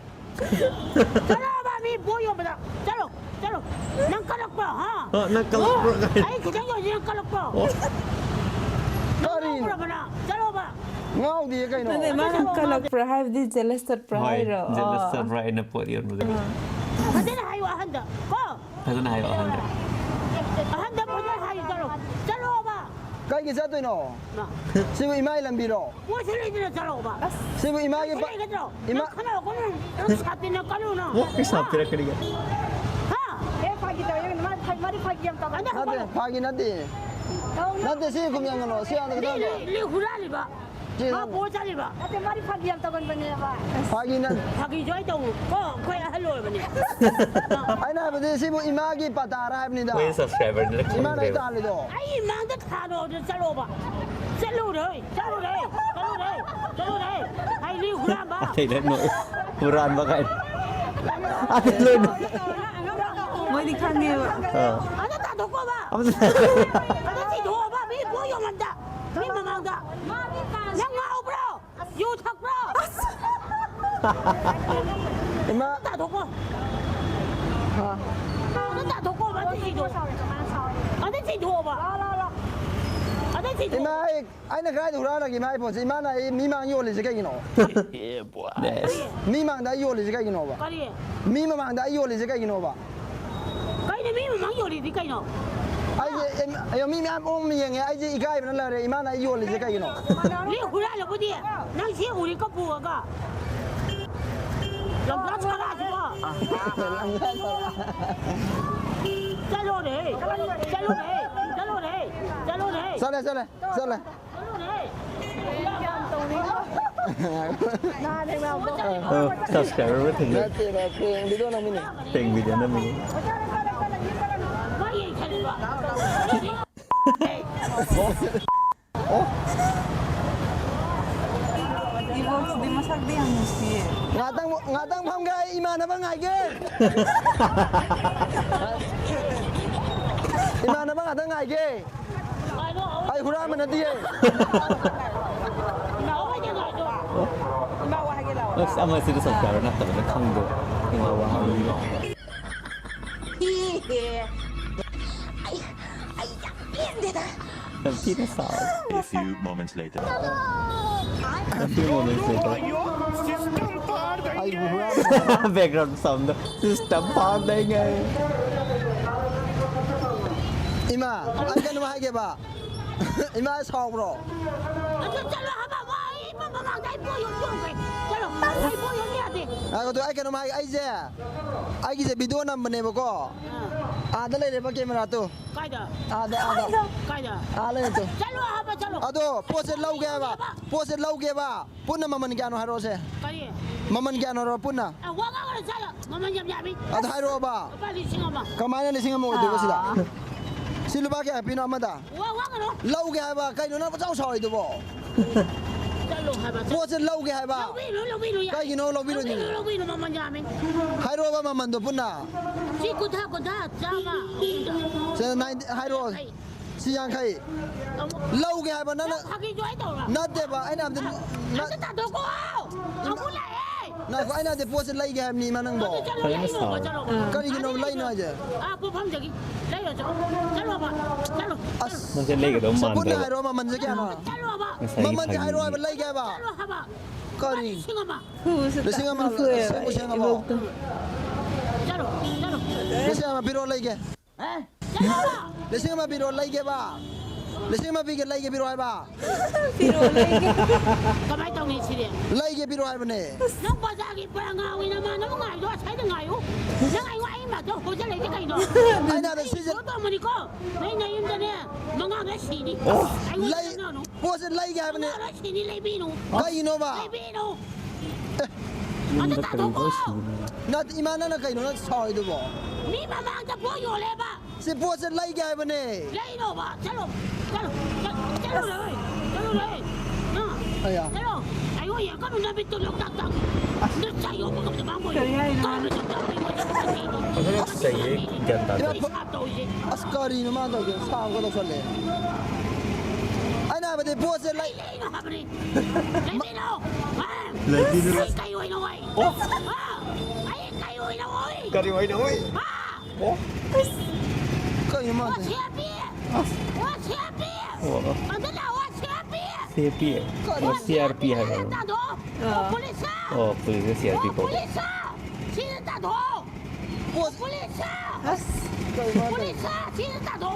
ꯆꯠꯂꯣꯕ, ꯃꯤ ꯄꯣꯠ ꯌꯣꯟꯕꯗ! ꯆꯠꯂꯣ! ꯆꯠꯂꯣ! ꯅꯪ ꯀꯜꯂꯛꯄ꯭ꯔꯣ, ꯍꯥ? ꯑ, ꯅꯪ ꯀꯜꯂꯛꯄ꯭ꯔꯣ ꯀꯥꯏ? ꯑꯩ ꯈꯤꯇꯪ ꯌꯣꯟꯁꯤ, ꯅꯪ ꯀꯜꯂꯛꯄ꯭ꯔꯣ? ꯀꯔꯤꯅꯣ? ꯀꯜꯂꯛꯄ꯭ꯔꯕ ꯅꯪ? ꯆꯠꯂꯣꯕ! ꯉꯥꯎꯗꯤꯌꯦ ꯀꯩꯅꯣ? ꯅꯠꯇꯦ, ꯃꯥꯅ ꯀꯜꯂꯛꯄ꯭ꯔꯥ ꯍꯥꯏꯕꯗꯤ ꯖꯦꯂꯁ ꯆꯠꯄ꯭ꯔꯥ ꯍꯣꯏ, ꯍꯥꯏꯔꯣ? ꯖꯦꯂꯁ ꯑꯣ꯫ ꯆꯠꯄ꯭ꯔꯥ ꯑꯩꯅ ꯄꯣꯠ ꯌꯣꯟꯕꯗ? ꯐꯖꯅ ꯍꯥꯏꯌꯣ ꯑꯍꯟꯗ, ꯀꯣ! ꯐꯖꯅ ꯍꯥꯏꯌꯣ ꯑꯍꯟꯗ꯫ ꯑꯍꯟꯗ ꯐꯖꯅ ꯍꯥꯏꯌꯨ, ꯆꯠꯂꯣ! ꯆꯠꯂꯣꯕ! ꯀꯩꯒꯤ ꯆꯠꯇꯣꯏꯅꯣ? ꯃꯥ, ꯁꯤꯕꯨ ꯏꯃꯥꯒꯤ ꯂꯝꯕꯤꯔꯣ? ꯄꯣꯠꯁꯨ ꯂꯩꯗꯅ ꯆꯠꯂꯣꯕ! ꯁꯤꯕꯨ ꯏꯃꯥꯒꯤ ꯄꯩꯁꯥ ꯄ- ꯂꯩꯒꯗ꯭ꯔꯣ? ꯏꯃꯥ- ꯅꯪ ꯈꯟꯅꯔꯛꯀꯅꯨ, ꯅꯪ ꯁꯥꯇꯤꯟꯅ ꯀꯜꯂꯨ, ꯅꯪ! ꯑꯣ, ꯄꯩꯁꯥ ꯄꯤꯔꯛꯀꯅꯤꯒ꯫ ꯍꯥ? ꯑꯦ, ꯐꯥꯒꯤ ꯇꯧꯕꯅꯦ꯫ ꯃꯥ ꯐꯥ-, ꯃꯥꯗꯤ ꯐꯥꯒꯤ ꯌꯥꯝ ꯇꯧꯒꯟ-, ꯑꯗ ꯅꯠꯇꯦ, ꯐꯥꯒꯤ ꯅꯠꯇꯦ꯫ ꯅꯠꯇꯦ, ꯁꯤ ꯈꯨꯝ ꯌꯥꯝꯒꯅꯣ, ꯁꯤ ꯍꯥꯟꯅ ꯂꯤ-, ꯈꯤꯇꯪ ꯂꯤ-, ꯂꯤ ꯍꯨꯔꯥꯜꯂꯤꯕ! ꯁꯤ ꯃꯥ ꯄꯣꯠ ꯆꯠꯂꯤꯕ! ꯅꯠꯇꯦ, ꯃꯥꯗꯤ ꯐꯥꯒꯤ ꯌꯥꯝ ꯇꯧꯒꯟꯕꯅꯦꯕ꯫ ꯐꯥꯒꯤ ꯅꯠ- ꯐꯥꯒꯤꯁꯨ ꯑꯩ ꯇꯧꯅꯨ, ꯀꯣ, ꯑꯩꯈꯣꯏ ꯑꯍꯜ ꯑꯣꯏꯔꯕꯅꯤ꯫ ꯑꯩꯅ ꯍꯥꯏꯕꯗꯤ ꯁꯤꯕꯨ ꯏꯃꯥꯒꯤ ꯄꯇꯥꯔ ꯍꯥꯏꯕꯅꯤꯗ꯫ ꯑꯩꯈꯣꯏ ꯁꯕꯁꯀ꯭ꯔꯥꯏꯕꯔꯅ ꯏꯃꯥꯅ ꯑꯩ ꯈꯪꯗ꯭ꯔꯦꯕ꯫ ꯇꯥꯜꯂꯤꯗꯣ꯫ ꯑꯩ ꯏꯃꯥꯡꯗ ꯊꯥꯔꯣ, ꯑꯗꯨ ꯆꯠꯂꯣꯕ! ꯆꯠꯂꯨꯔꯣꯏ, ꯆꯠꯂꯨꯔꯣꯏ, ꯆꯠꯂꯨꯔꯣꯏ, ꯆꯠꯂꯨꯔꯣꯏ! ꯑꯩ ꯂꯤ ꯍꯨꯔꯥꯟꯕ! ꯑꯇꯩꯗ ꯅꯣꯛ-, ꯍꯨꯔꯥꯟꯕ ꯀꯥꯏꯅ꯫ ꯑꯇꯩ ꯂꯣꯏ ꯅꯣꯛ-, ꯃꯣꯏꯗꯤ ꯈꯪꯉꯦꯕ꯫ ꯑꯥ꯫ ꯑꯗ ꯇꯥꯟꯊꯣꯛꯀꯣꯕ! ꯑꯃ-, ꯑꯗ ꯊꯤꯗꯣꯛꯑꯣꯕ! ꯃꯤ ꯄꯣꯠ ꯌꯣꯟꯐꯝꯗ! ꯃꯤ ꯃꯃꯥꯡꯗ! ꯅꯪ ꯉꯥꯎꯕ꯭ꯔꯣ? ꯌꯨ ꯊꯛꯄ꯭ꯔꯣ? ꯏꯃꯥ, ꯇꯥꯊꯣꯛꯀꯣ! ꯑꯗ ꯇꯥꯊꯣꯛꯀꯣꯕ! ꯑꯗ ꯊꯤꯗꯣꯛ-, ꯑꯗ ꯊꯤꯗꯣꯛꯑꯣꯕ! ꯑꯗ ꯊꯤꯗꯣꯛ-, ꯏꯃꯥ, ꯑꯩ, ꯑꯩꯅ ꯀꯗꯥꯏꯗ ꯍꯨꯔꯥꯜꯂꯒꯦ ꯏꯃꯥꯒꯤ ꯐꯣꯟꯁꯦ? ꯏꯃꯥꯅ ꯑꯩ ꯃꯤ ꯃꯥꯡ ꯌꯣꯜꯂꯤꯁꯦ ꯀꯩꯒꯤꯅꯣ? Yes. ꯃꯤ ꯃꯥꯡꯗ ꯑꯩ ꯌꯣꯜꯂꯤꯁꯦ ꯀꯩꯒꯤꯅꯣꯕ? ꯀꯔꯤ? ꯃꯤ ꯃꯃꯥꯡꯗ ꯑꯩ ꯌꯣꯜꯂꯤꯁꯦ ꯀꯩꯒꯤꯅꯣꯕ? ꯀꯩꯅꯣ ꯃꯤ ꯃꯃꯥꯡ ꯌꯣꯜꯂꯤꯗꯤ ꯀꯩꯅꯣ? ꯑꯩꯁꯦ, ꯑꯦꯝ-, ꯑꯦ, ꯃꯤ ꯃꯌꯥꯝ ꯑꯣꯝ ꯌꯦꯡꯉꯦ, ꯑꯩꯁꯦ ꯏꯀꯥꯏꯕꯅ ꯂꯩꯔꯦ, ꯏꯃꯥꯅ ꯑꯩ ꯌꯣꯜꯂꯤꯁꯦ ꯀꯩꯒꯤꯅꯣ? ꯂꯤ ꯍꯨꯔꯥꯜꯂꯕꯨꯗꯤ ꯅꯪ ꯁꯤ ꯎꯔꯤ ꯀꯞꯄꯨꯔꯒ ꯂꯝꯖꯥ ꯁꯔꯥꯁꯤꯕꯣ! ꯆꯠꯂꯣꯅꯦ! ꯆꯠꯂꯣꯅꯦ! ꯆꯠꯂꯣꯅꯦ! ꯆꯠꯂꯣꯅꯦ! ꯆꯠꯂꯦ, ꯆꯠꯂꯦ, ꯆꯠꯂꯦ꯫ ꯆꯠꯂꯣꯅꯦ! ꯌꯥꯝ ꯇꯧꯅꯤꯡꯉꯣ꯫ ꯅꯍꯥꯟ ꯊꯦꯡꯅꯕꯗꯣ꯫ ꯑ, subscriber ꯑꯃ ꯊꯦꯡꯅꯩ꯫ ꯅꯠꯇꯦ, ꯅꯠꯇꯦ, video ꯅꯝꯃꯤꯅꯦ꯫ Prank video ꯅꯝꯃꯤꯅꯦ꯫ ꯃꯥ ꯌꯦꯡꯁꯜꯂꯤꯕ꯫ ꯑꯣ꯫ ꯏꯕꯣꯛꯁꯤꯗꯤ ꯃꯁꯛꯇꯤ ꯌꯥꯝ ꯅꯨꯡꯁꯤꯌꯦ꯫ ꯉꯥꯛꯇꯪ, ꯉꯥꯛꯇꯪ ꯐꯝꯒꯦ, ꯑꯩ ꯏꯃꯥꯟꯅꯕ ꯉꯥꯏꯒꯦ꯫ ꯏꯃꯥꯟꯅꯕ ꯉꯥꯛꯇꯪ ꯉꯥꯏꯒꯦ꯫ ꯑꯩ ꯍꯨꯔꯥꯟꯕ ꯅꯠꯇꯤꯌꯦ꯫ ꯑꯁ, ꯑꯃꯁꯤꯗ subscriber ꯅꯠꯇꯕꯅ ꯈꯪꯗꯦ꯫ ꯏꯃꯥ ꯋꯥ ꯍꯥꯏꯕꯤꯕ꯫ ꯑꯩ, ꯑꯩ ꯌꯥꯝ ꯄꯦꯟꯗꯦꯗ꯫ ꯌꯥꯝ ꯊꯤꯅ ꯁꯥꯎꯋꯦ꯫ A few moments later. A few moments later. ꯑꯩꯕꯨ ꯍꯨꯔꯥꯟꯕ꯫ Background sound ꯗꯣ꯫ System ꯐꯥꯗꯩꯉꯩ꯫ ꯏꯃꯥ, ꯑꯩ ꯀꯩꯅꯣꯝ ꯍꯥꯏꯒꯦꯕ꯫ ꯏꯃꯥ ꯁꯥꯎꯕ꯭ꯔꯣ? ꯑꯗꯨ ꯆꯠꯂꯣ ꯍꯥꯏꯕ, ꯋꯥ ꯑꯩ ꯏꯃꯥ ꯃꯃꯥꯡꯗ ꯑꯩ ꯄꯣꯠ ꯌꯣꯟ ꯌꯣꯟꯈ꯭ꯔꯦ꯫ ꯆꯠꯂꯣ, ꯑꯩ ꯄꯣꯠ ꯌꯣꯟ ꯌꯥꯗꯦ꯫ ꯉꯥꯏꯈꯣ, ꯑꯗꯨ ꯑꯩ ꯀꯩꯅꯣꯝ ꯍꯥꯏꯒꯦ, ꯑꯩꯁꯦ, ꯑꯩꯒꯤꯁꯦ video ꯅꯝꯕꯅꯦꯕꯀꯣ꯫ ꯑꯥ꯫ ꯑꯥꯗ ꯂꯩꯔꯦꯕ camera ꯗꯣ꯫ ꯀꯥꯏꯗ? ꯑꯥꯗ, ꯑꯥꯗ꯫ ꯀꯥꯏꯗ? ꯑꯥ ꯂꯩꯔꯦ ꯇꯨ꯫ ꯆꯠꯂꯣ ꯍꯥꯏꯕ, ꯆꯠꯂꯣ꯫ ꯑꯗꯣ ꯄꯣꯠꯁꯦ ꯂꯧꯒꯦ ꯍꯥꯏꯕ, ꯄꯣꯠꯁꯦ ꯂꯧꯒꯦꯕ꯫ ꯄꯨꯟꯅ ꯃꯃꯜ ꯀꯌꯥꯅꯣ ꯍꯥꯏꯔꯛꯑꯣꯁꯦ꯫ ꯀꯔꯤ? ꯃꯃꯜ ꯀꯌꯥꯅꯣ ꯍꯥꯏꯔꯛꯑꯣ ꯄꯨꯟꯅ꯫ ꯑ, ꯋꯥ ꯉꯥꯡꯒꯅꯨ, ꯆꯠꯂꯣ꯫ ꯃꯃꯜ ꯌꯥꯝ ꯌꯥꯝꯃꯤ꯫ ꯑꯗꯨ ꯍꯥꯏꯔꯛꯑꯣꯕ꯫ ꯂꯨꯄꯥ ꯂꯤꯁꯤꯡ ꯑꯃ꯫ ꯀꯃꯥꯏꯅ ꯂꯤꯁꯤꯡ ꯑꯃ ꯑꯣꯏꯗꯣꯏꯕ ꯁꯤꯗ? ꯑꯥ꯫ ꯁꯤ ꯂꯨꯄꯥ ꯀꯌꯥ ꯄꯤꯅꯣ ꯑꯃꯗ? ꯋꯥ ꯉꯥꯡꯒꯅꯨ꯫ ꯂꯧꯒꯦ ꯍꯥꯏꯕ, ꯀꯩꯅꯣ ꯅꯪ ꯄꯨꯡꯁꯥꯎ ꯁꯥꯎꯔꯤꯗꯨꯕꯣ? ꯆꯠꯂꯣ ꯍꯥꯏꯕ, ꯆꯠꯂꯣ꯫ ꯄꯣꯠꯁꯦ ꯂꯧꯒꯦ ꯍꯥꯏꯕ꯫ ꯂꯧꯕꯤꯔꯨ, ꯂꯧꯕꯤꯔꯨ ꯌꯥꯏ꯫ ꯀꯩꯒꯤꯅꯣ ꯂꯧꯕꯤꯔꯣꯏꯗꯣꯏꯅꯣ? ꯂꯧꯕꯤꯔꯨ, ꯂꯧꯕꯤꯔꯨ, ꯃꯃꯜ ꯌꯥꯝꯃꯤ꯫ ꯍꯥꯏꯔꯛꯑꯣꯕ ꯃꯃꯜꯗꯣ ꯄꯨꯟꯅ꯫ ꯁꯤ ꯀꯨꯟꯊ꯭ꯔꯥ, ꯀꯨꯟꯊ꯭ꯔꯥ, ꯆꯥꯝꯃ꯫ ꯁꯦ, ninety ꯍꯥꯏꯔꯛꯑꯣ꯫ ꯌꯥꯡꯈꯩ꯫ ꯁꯤ ꯌꯥꯡꯈꯩ꯫ ꯑꯃꯨꯛ ꯂꯧꯒꯦ ꯍꯥꯏꯕ ꯅꯪꯅ꯫ ꯅꯪ ꯐꯥꯒꯤ ꯖꯣꯏ ꯇꯧꯔꯣ? ꯅꯠꯇꯦꯕ, ꯑꯩꯅ ꯍꯥꯏꯕꯗꯤ ꯑ, ꯅꯠ-, ꯑꯝꯇ ꯇꯥꯊꯣꯛꯀꯣ! ꯑꯃꯨꯛ ꯂꯥꯛꯑꯦ! ꯉꯥꯏꯈꯣ, ꯑꯩꯅ ꯍꯥꯏꯕꯗꯤ ꯄꯣꯠꯁꯦ ꯂꯩꯒꯦ ꯍꯥꯏꯕꯅꯤꯃ ꯅꯪꯕꯣ꯫ ꯑꯗꯨ ꯆꯠꯂꯣ, ꯐꯖꯅ ꯂꯩꯔꯣꯕ, ꯁꯥꯎꯋꯦ꯫ ꯆꯠꯂꯣꯕ꯫ ꯀꯔꯤꯒꯤꯅꯣ ꯑꯥꯗ ꯂꯩꯅꯣ ꯂꯩꯔꯣ꯫ ꯍꯥꯏꯁꯦ? ꯑꯥ, ꯄꯣꯠꯐꯝꯗꯒꯤ ꯂꯩꯔꯣ, ꯆꯠꯂꯣ꯫ ꯆꯠꯂꯣꯕ, ꯆꯠꯂꯣ, ꯅꯪꯁꯦ ꯆꯠꯂꯣ, ꯂꯩꯒꯗꯧ ꯆꯠꯂꯣ꯫ ꯁꯦ, ꯄꯨꯟꯅ ꯃꯥꯟꯗ꯭ꯔꯕ꯫ ꯍꯥꯏꯔꯣ, ꯃꯃꯜꯁꯦ ꯀꯌꯥꯅꯣ? ꯆꯠꯂꯣꯕ꯫ ꯉꯁꯥꯏꯒꯤ ꯃꯃꯜꯁꯦ ꯐꯥꯒꯤ꯫ ꯍꯥꯏꯔꯣ ꯍꯥꯏꯕ, ꯂꯩꯒꯦ ꯍꯥꯏꯕ꯫ ꯆꯠꯂꯣ ꯍꯥꯏꯕ꯫ ꯀꯔꯤ? ꯂꯤꯁꯤꯡ ꯑꯃ꯫ ꯈꯨꯁꯨ ꯂꯤꯁꯤꯡ ꯑꯃ ꯇꯥꯛꯄꯤꯈꯣ, ꯁꯦꯡꯕꯨ ꯁꯦꯡꯉꯕꯣ? ꯏꯕꯣꯛꯇꯣ꯫ ꯆꯠꯂꯣ, ꯆꯠꯂꯣ꯫ ꯂꯤꯁꯤꯡ ꯑꯃ ꯄꯤꯔꯣ, ꯂꯩꯒꯦ꯫ ꯂꯤꯁꯤꯡ ꯑꯃ ꯄꯤꯔꯣ, ꯂꯩꯒꯦꯕ꯫ ꯂꯤꯁꯤꯡ ꯑꯃ ꯄꯤꯒꯦ, ꯂꯩꯒꯦ ꯄꯤꯔꯛꯑꯣ ꯍꯥꯏꯕ꯫ ꯄꯤꯔꯛꯑꯣ, ꯂꯩꯒꯦ꯫ ꯀꯃꯥꯏꯅ ꯇꯧꯅꯤ ꯁꯤꯗꯤ? ꯂꯩꯒꯦ ꯄꯤꯔꯛꯑꯣ ꯍꯥꯏꯕꯅꯦ꯫ ꯅꯪ ꯕꯖꯥꯔꯒꯤ ꯄꯔꯥ ꯉꯥꯎꯏ, ꯅꯃꯥꯟꯅꯕ ꯉꯥꯏꯗꯣ ꯑꯁ꯭ꯋꯥꯏꯗ ꯉꯥꯏꯌꯨ꯫ ꯅꯪ ꯑꯩꯉꯣꯟ ꯑꯩ ꯃꯇꯝ ꯍꯣꯖꯜꯂꯛꯏꯁꯦ ꯀꯩꯅꯣ? ꯑꯩꯅ ꯍꯥꯏꯕ ꯁꯤꯁꯦ ꯇꯧꯔꯝꯃꯅꯤꯀꯣ꯫ ꯅꯣꯏ ꯅꯌꯨꯝꯗꯅꯦ ꯃꯉꯥ ꯈꯔ ꯁꯤꯅꯤ꯫ ꯑꯩꯉꯣꯟꯗ ꯂꯩ ꯆꯪꯉꯛꯑꯅꯨ꯫ ꯄꯣꯠꯁꯦ ꯂꯩꯒꯦ ꯍꯥꯏꯕꯅꯦ꯫ ꯃꯉꯥ ꯈꯔ ꯁꯤꯅꯤ, ꯂꯩꯕꯤꯅꯨ꯫ ꯀꯩꯅꯣꯕ? ꯂꯩꯕꯤꯅꯨ꯫ ꯑꯦ, ꯑꯗꯨ ꯇꯥꯊꯣꯛꯀꯣ꯫ ꯅꯠꯇꯦ, ꯏꯃꯥ, ꯅꯪꯅ ꯀꯩꯅꯣ ꯅꯪ ꯁꯥꯎꯔꯤꯗꯨꯕꯣ? ꯃꯤ ꯃꯃꯥꯡꯗ ꯄꯣꯠ ꯌꯣꯜꯂꯦꯕ꯫ ꯁꯤ ꯄꯣꯠꯁꯦ ꯂꯩꯒꯦ ꯍꯥꯏꯕꯅꯦ꯫ ꯂꯩꯅꯣꯕ꯫ ꯆꯠꯂꯣ꯫ ꯆꯠꯂꯣ꯫ ꯆꯠ-, ꯆꯠꯂꯨꯔꯦ꯫ ꯆꯠꯂꯨꯔꯦ꯫ ꯅꯪ꯫ ꯑꯌꯥ꯫ ꯆꯠꯂꯣ꯫ ꯑꯩꯉꯣꯟ ꯌꯦꯡꯉꯛꯀꯅꯨ, ꯅꯃꯤꯠꯇꯣ ꯂꯣꯛꯇꯥꯛ ꯇꯥꯛ꯫ ꯅꯆꯥ ꯌꯣꯛꯄ ꯉꯝꯗꯕ ꯍꯪꯒꯣꯏ꯫ ꯀꯔꯤ ꯍꯥꯏꯅꯣ? ꯀꯔꯝꯕ ꯆꯞ ꯆꯥꯕ ꯑꯩꯉꯣꯟꯗ ꯆꯠꯂꯣ꯫ ꯐꯖꯅ ꯆꯩꯌꯦ, ꯒ꯭ꯌꯥꯟ ꯇꯥꯗꯦ꯫ ꯁꯥꯞ ꯇꯧꯔꯤꯁꯦ꯫ ꯑꯁ, ꯀꯔꯤꯅꯣ ꯃꯥꯅ ꯇꯧꯔꯤꯁꯦ? ꯁꯥꯎꯒ ꯇꯧꯁꯜꯂꯦ꯫ ꯑꯩꯅ ꯍꯥꯏꯕꯗꯤ ꯄꯣꯠꯁꯦ ꯂꯩ-, ꯂꯩꯅꯣ ꯍꯥꯏꯕꯅꯤ꯫ ꯂꯩꯕꯤꯅꯣ꯫ ꯍꯥ? ꯂꯩꯕꯤꯅꯨ꯫ ꯑꯩ ꯀꯩ ꯑꯣꯏꯅ ꯑꯣꯏ? ꯍꯥ? ꯑꯩ ꯀꯩ ꯑꯣꯏꯅ ꯑꯣꯏ? ꯀꯔꯤ ꯑꯣꯏꯅ ꯑꯣꯏ? ꯍꯥ? ꯑꯣ, ꯀꯩꯅꯣ ꯃꯥꯅ ꯑꯣ, ꯇꯧꯔꯤꯁꯦ? ꯁꯦꯝꯕꯤ! ꯑꯣ, ꯁꯦꯝꯕꯤ! ꯑꯣ꯫ ꯑꯗ ꯂꯥꯛꯑꯣ, ꯁꯦꯝꯕꯤ! ꯁꯤ ꯑꯦ ꯄꯤ ꯑꯦ꯫ ꯀꯔꯤ? ꯑꯣ, ꯁꯤ ꯑꯥꯔ ꯄꯤ ꯍꯥꯏꯕ꯫ ꯁꯤꯗ ꯇꯥꯗꯣ! ꯑꯥ꯫ ꯄꯨꯂꯤꯁ! ꯑꯣ, ꯄꯨꯂꯤꯁꯅ ꯁꯤ ꯑꯥꯔ ꯄꯤ ꯑꯣ, ꯀꯧꯕ꯫ ꯄꯨꯂꯤꯁ! ꯁꯤꯗ ꯇꯥꯗꯣ! ꯄꯣꯠ-, ꯄꯨꯂꯤꯁ! ꯑꯁ꯫ ꯀꯩꯅꯣ ꯃꯥꯅ ꯇꯧꯔꯤꯁꯦ? ꯄꯨꯂꯤꯁ! ꯁꯤꯗ ꯇꯥꯗꯣ!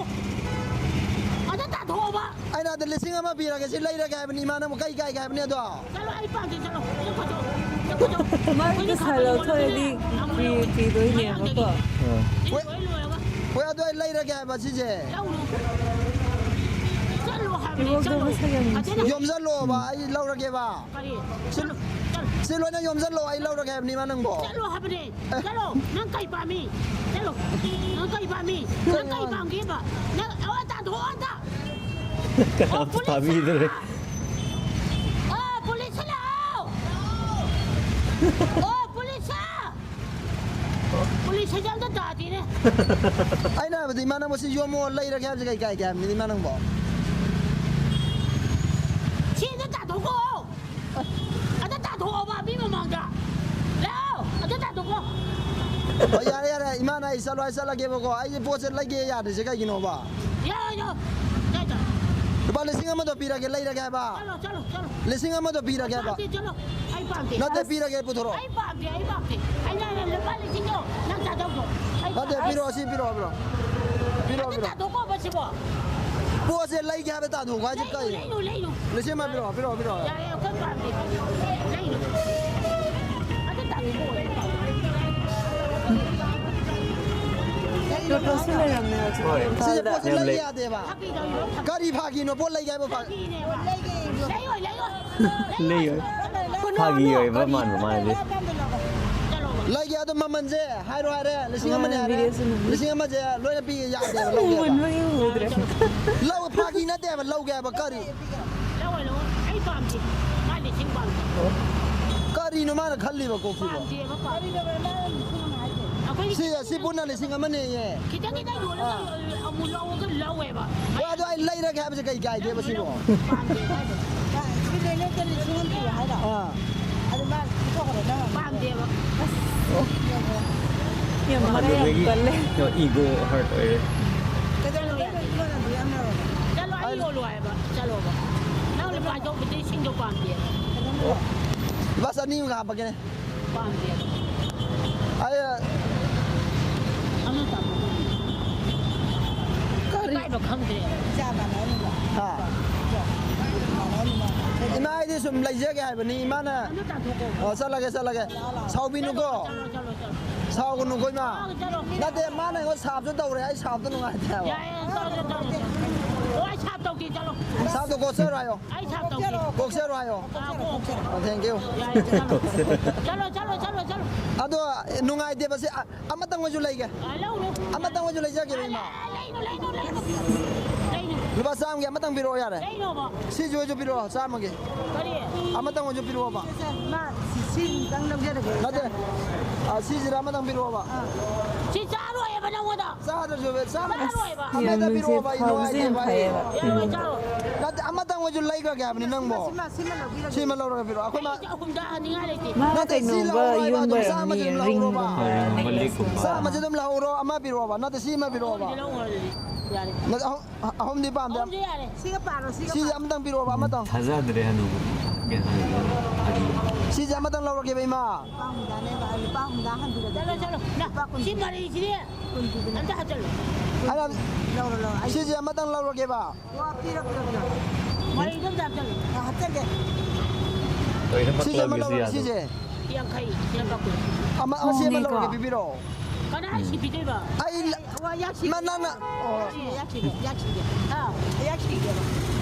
ꯑꯗ ꯇꯥꯗꯣꯕ! ꯑꯩꯅ ꯑꯗ ꯂꯤꯁꯤꯡ ꯑꯃ ꯄꯤꯔꯒꯦ, ꯁꯤ ꯂꯩꯔꯒꯦ ꯍꯥꯏꯕꯅꯤ, ꯏꯃꯥ, ꯅꯪꯕꯨ ꯀꯩ ꯀꯥꯏꯒꯦ ꯍꯥꯏꯕꯅꯤ ꯑꯗꯣ? ꯆꯠꯂꯣ, ꯑꯩ ꯄꯥꯝꯗꯦ, ꯆꯠꯂꯣ꯫ ꯆꯠꯈꯣ, ꯆꯠꯈꯣ, ꯆꯠꯈꯣ, ꯆꯠꯈꯣ꯫ ꯃꯥꯒꯤ ꯄꯩꯁꯥ ꯂꯧꯊꯣꯛꯑꯗꯤ ꯐ꯭ꯔꯤ ꯄꯤꯗꯣꯏꯅꯦꯕꯀꯣ꯫ ꯁꯤ ꯂꯣꯏ ꯂꯣꯏꯔꯒ꯫ ꯍꯣꯏ, ꯑꯗꯣ ꯑꯩ ꯂꯩꯔꯒꯦ ꯍꯥꯏꯕ ꯁꯤꯁꯦ꯫ ꯂꯧꯔꯨ꯫ ꯆꯠꯂꯣ ꯍꯥꯏꯕꯅꯤ, ꯏꯕꯣꯛꯇꯣ ꯆꯠꯂꯣ꯫ ꯃꯁꯛ ꯌꯥꯝ ꯅꯨꯡꯁꯤ꯫ ꯐꯖꯅ ꯌꯣꯝꯁꯜꯂꯣꯕ, ꯑꯩ ꯂꯧꯔꯒꯦꯕ꯫ ꯀꯔꯤ? ꯆꯠꯂꯣ, ꯆꯠꯂꯣ꯫ ꯁꯤ ꯂꯣꯏꯅ ꯌꯣꯝꯁꯜꯂꯣ, ꯑꯩ ꯂꯧꯔꯒꯦ ꯍꯥꯏꯕꯅꯤ, ꯏꯃꯥ, ꯅꯪꯕꯣ꯫ ꯆꯠꯂꯣ ꯍꯥꯏꯕꯅꯦ꯫ ꯆꯠꯂꯣ꯫ ꯅꯪ ꯀꯩ ꯄꯥꯝꯃꯤ? ꯆꯠꯂꯣ꯫ ꯅꯪ ꯀꯩ ꯄꯥꯝꯃꯤ? ꯅꯪ ꯀꯩ ꯄꯥꯝꯒꯦꯕ? ꯅꯪ, ꯑꯣ, ꯇꯥꯟꯊꯣꯛꯑꯣ ꯑꯝꯇ꯫ ꯀꯅꯥꯝꯇ ꯇꯥꯕꯤꯗ꯭ꯔꯦ꯫ ꯑꯣ, ꯄꯨꯂꯤꯁ ꯂꯥꯛꯑꯣ꯫ ꯑꯣ, ꯄꯨꯂꯤꯁ! ꯄꯨꯂꯤꯁ ꯍꯥꯏꯁꯦ ꯑꯝꯇ ꯇꯥꯗꯦꯅꯦ꯫ ꯑꯩꯅ ꯍꯥꯏꯕꯗꯤ, ꯏꯃꯥ, ꯅꯪꯕꯨ ꯁꯤ ꯌꯣꯝꯃꯣ, ꯂꯩꯔꯒꯦ ꯍꯥꯏꯕꯁꯦ ꯀꯩ ꯀꯥꯏꯒꯦ ꯍꯥꯏꯕꯅꯤ, ꯏꯃꯥ, ꯅꯪꯕꯣ? ꯁꯤꯗ ꯇꯥꯊꯣꯛꯈꯣ꯫ ꯑꯗ ꯇꯥꯊꯣꯛꯑꯣꯕ ꯃꯤ ꯃꯃꯥꯡꯗ꯫ ꯂꯥꯛꯑꯣ, ꯑꯗ ꯇꯥꯊꯣꯛꯈꯣ꯫ ꯍꯣꯏ, ꯌꯥꯔꯦ, ꯌꯥꯔꯦ, ꯏꯃꯥꯅ ꯑꯩ ꯆꯠꯂꯣ ꯍꯥꯏ ꯆꯠꯂꯒꯦꯕꯀꯣ꯫ ꯑꯩꯁꯦ ꯄꯣꯠꯁꯦ ꯂꯩꯒꯦ ꯌꯥꯗ꯭ꯔꯤꯁꯦ ꯀꯩꯒꯤꯅꯣꯕ? ꯌꯥꯔꯣꯏ, ꯌꯥꯔꯣꯏ꯫ ꯆꯠ, ꯆꯠ꯫ ꯂꯨꯄꯥ ꯂꯤꯁꯤꯡ ꯑꯃꯗꯣ ꯄꯤꯔꯒꯦ, ꯂꯩꯔꯒꯦ ꯍꯥꯏꯕ꯫ ꯆꯠꯂꯣ, ꯆꯠꯂꯣ, ꯆꯠꯂꯣ꯫ ꯂꯤꯁꯤꯡ ꯑꯃꯗꯣ ꯄꯤꯔꯒꯦ ꯍꯥꯏꯕ꯫ ꯄꯥꯝꯗꯦ, ꯆꯠꯂꯣ꯫ ꯑꯩ ꯄꯥꯝꯗꯦ꯫ ꯅꯠꯇꯦ, ꯄꯤꯔꯒꯦ, ꯄꯨꯊꯣꯔꯛꯑꯣ꯫ ꯑꯩ ꯄꯥꯝꯗꯦ, ꯑꯩ ꯄꯥꯝꯗꯦ꯫ ꯑꯩꯅ ꯂꯨꯄꯥ ꯂꯤꯁꯤꯡꯗꯣ ꯅꯪ ꯆꯥꯊꯣꯛꯈ꯭ꯔꯣ꯫ ꯑꯩ ꯅꯠꯇꯦ, ꯄꯥꯝꯗꯦ꯫ ꯄꯤꯔꯛꯑꯣ, ꯁꯤ ꯄꯤꯔꯛꯑꯣ, ꯄꯤꯔꯛꯑꯣ꯫ ꯄꯤꯔꯛꯑꯣ, ꯑꯗꯨ ꯄꯤꯔꯛꯑꯣ꯫ ꯇꯥꯊꯣꯛꯈꯣꯕ ꯁꯤꯕꯣ꯫ ꯄꯣꯠꯁꯦ ꯂꯩꯒꯦ ꯍꯥꯏꯕ ꯇꯥꯟꯊꯣꯛꯄ ꯍꯥꯏꯁꯦ ꯀꯩꯅꯣ? ꯂꯩꯅꯨ, ꯂꯩꯅꯨ꯫ ꯂꯤꯁꯤꯡ ꯑꯃ ꯄꯤꯔꯛꯑꯣ, ꯄꯤꯔꯛꯑꯣ, ꯄꯤꯔꯛꯑꯣ꯫ ꯌꯥꯔꯦ, ꯑꯩꯈꯣꯏ ꯄꯥꯝꯗꯦ꯫ ꯂꯩꯅꯨ꯫ ꯑꯗꯨ ꯇꯥꯟꯊꯣꯛꯑꯣ꯫ ꯂꯣꯇꯁꯁꯨ ꯂꯩꯔꯝꯃꯦ ꯍꯧꯖꯤꯛ꯫ ꯍꯣꯏ꯫ ꯁꯤꯁꯦ ꯄꯣꯠꯁꯦ ꯌꯥꯝ ꯂꯩ ꯂꯩ꯫ ꯌꯥꯗꯦꯕ꯫ ꯐꯥꯒꯤ ꯇꯧꯔꯤꯔꯣ? ꯀꯔꯤ ꯐꯥꯒꯤꯅꯣ? ꯄꯣꯠ ꯂꯩꯒꯦ ꯍꯥꯏꯕ ꯐꯥꯒꯤ꯫ ꯐꯥꯒꯤꯅꯦꯕ꯫ ꯂꯩꯌꯣꯏ, ꯂꯩꯌꯣꯏ꯫ ꯂꯩꯌꯣꯏ꯫ ꯐꯥꯒꯤ ꯑꯣꯏꯕ ꯃꯥꯟꯕ ꯃꯥꯅꯗꯤ꯫ ꯂꯩꯒꯦ ꯑꯗꯣ ꯃꯃꯜꯁꯦ ꯍꯥꯏꯔꯣ ꯍꯥꯏꯔꯦ, ꯂꯤꯁꯤꯡ ꯑꯃꯅꯦ ꯍꯥꯏꯔꯦ꯫ ꯂꯤꯁꯤꯡ ꯑꯃꯁꯦ ꯂꯣꯏꯅ ꯄꯤꯒꯦ ꯌꯥꯗꯦꯕ, ꯂꯧꯒꯦꯕ꯫ ꯎꯃꯟꯕꯒꯤ ꯎꯗ꯭ꯔꯦ꯫ ꯂꯧ, ꯐꯥꯒꯤ ꯅꯠꯇꯦꯕ, ꯂꯧꯒꯦ ꯍꯥꯏꯕ ꯀꯔꯤ? ꯂꯧꯔꯣꯏ, ꯂꯧꯔꯣꯏ꯫ ꯑꯩ ꯄꯥꯝꯗꯦ꯫ ꯃꯥ ꯂꯤꯁꯤꯡ ꯄꯥꯝꯗꯦ꯫ ꯀꯔꯤꯅꯣ ꯃꯥꯅ ꯈꯜꯂꯤꯕ ꯀꯣꯛꯁꯤꯕꯣ? ꯄꯥꯝꯗꯦꯕ, ꯄꯥꯝꯗꯦ꯫ ꯑꯩꯈꯣꯏꯗꯤ ꯁꯤ, ꯁꯤ ꯄꯨꯟꯅ ꯂꯤꯁꯤꯡ ꯑꯃꯅꯦꯌꯦ꯫ ꯈꯤꯇꯪ ꯈꯤꯇꯪ ꯌꯣꯜꯂꯒ ꯑꯥ꯫ ꯑꯃꯨꯛ ꯂꯧꯔꯒ ꯂꯧꯋꯦꯕ꯫ ꯍꯣꯏ, ꯑꯗꯣ ꯑꯩ ꯂꯩꯔꯒꯦ ꯍꯥꯏꯕꯁꯦ ꯀꯩ ꯀꯥꯏꯒꯦꯕ ꯁꯤꯕꯣ? ꯄꯥꯝꯗꯦ ꯍꯥꯏꯕ꯫ ꯁꯤ ꯂꯩꯔꯒ ꯂꯤꯁꯤꯡ ꯑꯃ ꯄꯤꯌꯨ ꯍꯥꯏꯔꯣ? ꯑꯥ꯫ ꯑꯗꯨ ꯃꯥ ꯄꯤꯊꯣꯛꯈ꯭ꯔꯣ ꯅꯪ ꯑꯃꯨꯛ꯫ ꯄꯥꯝꯗꯦꯕ꯫ ꯑꯁ꯫ ꯌꯥꯝ ꯃꯔꯥꯏ ꯌꯥꯝ ꯀꯜꯂꯦ꯫ ꯏꯒꯣ ꯍꯔꯠ ꯑꯣꯏꯔꯦ꯫ ꯀꯩꯗꯧꯔꯒꯦ? ꯏꯃꯥꯟꯅꯕꯤ ꯌꯥꯝ ꯌꯥꯎꯔꯕ? ꯆꯠꯂꯣ, ꯑꯩ ꯑꯩ ꯌꯣꯜꯂꯨ ꯍꯥꯏꯕ꯫ ꯆꯠꯂꯣꯕ꯫ ꯅꯪ ꯂꯨꯄꯥ ꯆꯍꯨꯝ ꯄꯤꯗꯣꯏ ꯏꯁꯤꯡꯗꯣ ꯄꯥꯝꯗꯦꯕ꯫ ꯂꯨꯄꯥ ꯆꯅꯤ ꯑꯃꯒ ꯍꯥꯞꯄꯛꯀꯦꯅꯦ꯫ ꯄꯥꯝꯗꯦꯕ꯫ ꯑꯩ ꯑꯃ ꯇꯥꯃꯣ꯫ ꯀꯔꯤ? ꯏꯀꯥꯏꯕ ꯈꯪꯗ꯭ꯔꯦ꯫ ꯍꯥ? ꯏꯃꯥ, ꯑꯩꯗꯤ ꯁꯨꯝ ꯂꯩꯖꯒꯦ ꯍꯥꯏꯕꯅꯤ꯫ ꯏꯃꯥꯅ ꯑꯃ ꯇꯥꯊꯣꯛꯀꯣ꯫ ꯑꯣ, ꯆꯠꯂꯒꯦ, ꯆꯠꯂꯒꯦ꯫ ꯁꯥꯎꯕꯤꯅꯨꯀꯣ꯫ ꯆꯠꯂꯣ, ꯆꯠꯂꯣ, ꯆꯠꯂꯣ꯫ ꯁꯥꯎꯒꯅꯨꯀꯣ, ꯏꯃꯥ꯫ ꯑꯣ, ꯆꯠꯂꯣ꯫ ꯅꯠꯇꯦ, ꯃꯥꯅ ꯑꯩꯉꯣꯟꯗ ꯁꯥꯕꯁꯨ ꯇꯧꯔꯦ꯫ ꯑꯩ ꯁꯥꯕꯗ ꯅꯨꯡꯉꯥꯏꯇꯦ ꯍꯥꯏꯕ꯫ ꯌꯥꯏ, ꯌꯥꯏ, ꯆꯠꯂꯣ, ꯆꯠꯂꯣ, ꯆꯠꯂꯣ꯫ ꯑꯣ, ꯑꯩ ꯁꯥꯞ ꯇꯧꯒꯦ, ꯆꯠꯂꯣ꯫ ꯁꯥꯞꯇꯣ ꯀꯣꯛꯆꯔꯣ ꯍꯥꯏꯌꯣ꯫ ꯑꯩ ꯁꯥꯞ ꯇꯧꯒꯦ꯫ ꯀꯣꯛꯆꯔꯣ ꯍꯥꯏꯌꯣ꯫ ꯑꯥ, ꯀꯣꯛ, ꯀꯣꯛ, ꯀꯣꯛ꯫ ꯑꯣ, thank you꯫ ꯌꯥꯏ, ꯆꯠꯂꯣ꯫ ꯆꯠꯂꯣ, ꯆꯠꯂꯣ, ꯆꯠꯂꯣ, ꯆꯠꯂꯣ꯫ ꯑꯗꯣ, ꯅꯨꯡꯉꯥꯏꯇꯦꯕ ꯁꯤ꯫ ꯑ-, ꯑꯃꯇꯪ ꯑꯣꯏꯁꯨ ꯂꯩꯒꯦ꯫ ꯑꯥ, ꯂꯧꯔꯣ꯫ ꯑꯃꯇꯪ ꯑꯣꯏꯁꯨ ꯂꯩꯖꯒꯦꯕ, ꯏꯃꯥ꯫ ꯂꯩꯅꯨ, ꯂꯩꯅꯨ, ꯂꯩꯅꯨ꯫ ꯂꯩꯅꯨ꯫ ꯂꯨꯄꯥ ꯆꯥꯝꯃꯒꯤ ꯑꯃꯇꯪ ꯄꯤꯔꯛꯑꯣ ꯌꯥꯔꯦ꯫ ꯂꯩꯅꯣꯕ꯫ ꯁꯤꯁꯨ ꯑꯣꯏꯁꯨ ꯄꯤꯔꯛꯑꯣ, ꯆꯥꯝꯃꯒꯤ꯫ ꯀꯔꯤ? ꯑꯃꯇꯪ ꯑꯣꯏꯁꯨ ꯄꯤꯔꯛꯑꯣꯕ꯫ ꯁꯦ, ꯁꯦ, ꯏꯃꯥ, ꯁꯤ, ꯁꯤ ꯑꯝꯇꯪ ꯂꯧꯖꯔꯒꯦ꯫ ꯅꯠꯇꯦ꯫ ꯑ, ꯁꯤꯁꯤꯗ ꯑꯃꯇꯪ ꯄꯤꯔꯛꯑꯣꯕ꯫ ꯑꯥ꯫ ꯁꯤ ꯆꯥꯔꯣꯏꯕ ꯅꯪꯉꯣꯟꯗ꯫ ꯆꯥꯗ꯭ꯔꯁꯨ ꯆꯥꯝꯃ-, ꯆꯥꯔꯣꯏꯕ꯫ ꯑꯃꯇ ꯌꯥꯝꯅꯁꯨ ꯄꯤꯔꯛꯑꯣꯕ, ꯑꯩ ꯐꯕꯁꯦ ꯌꯥꯝ ꯅꯨꯡꯉꯥꯏꯇꯦꯕ, ꯐꯩꯌꯦꯕ꯫ ꯍꯥꯏꯗꯤ꯫ ꯌꯥꯔꯣꯏ, ꯆꯥꯔꯣꯏ꯫ ꯅꯠꯇꯦ, ꯑꯃꯇꯪ ꯑꯣꯏꯁꯨ ꯂꯩꯈ꯭ꯔꯒꯦ ꯍꯥꯏꯕꯅꯤ ꯅꯪꯕꯣ꯫ ꯁꯤꯃ, ꯁꯤꯃ ꯂꯧꯕꯤꯔꯒꯦ꯫ ꯁꯤꯃ ꯂꯧꯔꯒ ꯄꯤꯔꯛꯑꯣ꯫ ꯑꯩꯈꯣꯏ ꯃꯥ-, ꯑꯩ ꯑꯍꯨꯝꯗ ꯍꯥꯅꯤꯡꯉꯥꯏ ꯂꯩꯇꯦ꯫ ꯃꯥ ꯅꯠꯇꯦ, ꯁꯤ ꯀꯩꯅꯣꯒ ꯂꯧꯍꯧꯔꯣ ꯍꯥꯏꯕ, ꯑꯗꯨꯝ ꯌꯣꯟꯕ ꯆꯥꯝꯃꯁꯦ ꯑꯣꯏꯔꯝꯅꯤ, ꯑꯗꯨꯝ ꯂꯧꯍꯧꯔꯣꯕ꯫ ꯔꯤꯡꯒꯨꯝꯕ꯫ ꯍꯣꯏ, ꯔꯤꯡꯒꯨꯝꯕ, ꯂꯤꯛꯀꯨꯝꯕ꯫ ꯆꯥꯝꯃꯁꯦ ꯑꯗꯨꯝ ꯂꯧꯍꯧꯔꯣ, ꯑꯃ ꯄꯤꯔꯛꯑꯣꯕ꯫ ꯅꯠꯇꯦ, ꯁꯤ ꯑꯃ ꯄꯤꯔꯛꯑꯣꯕ꯫ ꯑꯍꯨꯝꯗꯤ ꯂꯧꯍꯧꯔꯣ ꯑꯗꯨꯗꯤ꯫ ꯌꯥꯔꯦ꯫ ꯅꯠꯇꯦ, ꯑꯍꯨꯝ-, ꯑꯍꯨꯝꯗꯤ ꯄꯥꯝꯗꯦ꯫ ꯑꯍꯨꯝꯗꯤ ꯌꯥꯔꯦ꯫ ꯁꯤꯒ ꯄꯥꯔꯣ, ꯁꯤꯒ ꯁꯤꯁꯦ ꯄꯥꯔꯣ꯫ ꯑꯃꯇꯪ ꯄꯤꯔꯛꯑꯣꯕ, ꯑꯃꯇꯪ꯫ ꯊꯥꯖꯗ꯭ꯔꯦ ꯍꯅꯨꯕ꯫ ꯀꯩ ꯍꯥꯏꯅꯣ? ꯐꯥꯒꯤ꯫ ꯁꯤꯁꯦ ꯑꯃꯇꯪ ꯂꯧꯔꯒꯦꯕ, ꯏꯃꯥ꯫ ꯂꯨꯄꯥ ꯍꯨꯝꯗꯥꯅꯦꯕ, ꯂꯨꯄꯥ ꯍꯨꯝꯗꯥ ꯍꯟꯕꯤꯔꯒꯦ꯫ ꯆꯠꯂꯣ, ꯆꯠꯂꯣ꯫ ꯅ, ꯂꯨꯄꯥ ꯀꯨꯟ ꯁꯤ ꯄꯤꯕꯅꯦ꯫ ꯃꯔꯩꯁꯤꯗꯤ ꯀꯨꯟ ꯄꯤꯕꯅꯦ꯫ ꯑꯝꯇ ꯍꯥꯞꯆꯜꯂꯨ꯫ ꯑꯩꯅ ꯂꯧꯔꯣ, ꯂꯧꯔꯣ, ꯑꯩ ꯁꯤꯁꯦ ꯑꯃꯇꯪ ꯂꯧꯔꯒꯦꯕ꯫ ꯑꯣ, ꯄꯤꯔꯣ, ꯄꯤꯔꯣ, ꯄꯤꯔꯣ꯫ ꯃꯔꯩꯗꯣ ꯑꯝꯇ ꯍꯥꯞꯆꯜꯂꯨ꯫ ꯑ, ꯍꯥꯞꯆꯜꯒꯦ꯫ ꯁꯤꯁꯦ ꯑꯃ ꯂꯧꯔꯒꯦ, ꯁꯤꯁꯦ꯫ ꯌꯥꯡꯈꯩ, ꯁꯤ ꯂꯨꯄꯥ ꯀꯨꯟ꯫ ꯑꯃ, ꯑꯁꯤ ꯑꯃ ꯍꯣꯡꯉꯦꯀꯣ? ꯂꯧꯔꯒꯦ, ꯄꯤꯕꯤꯔꯛꯑꯣ꯫ ꯀꯅꯥ ꯁꯤ ꯄꯤꯗꯣꯏꯕ? ꯑꯩ ꯂ-, ꯑꯣ, ꯌꯥꯛꯁꯤ-, ꯃ-, ꯅꯪꯅ-, ꯑꯣ꯫ ꯌꯥꯛꯁꯤꯒꯦ, ꯌꯥꯛꯁꯤꯒꯦ, ꯌꯥꯛꯁꯤꯒꯦ꯫ ꯍꯥ? ꯌꯥꯛꯁꯤꯒꯦꯕ꯫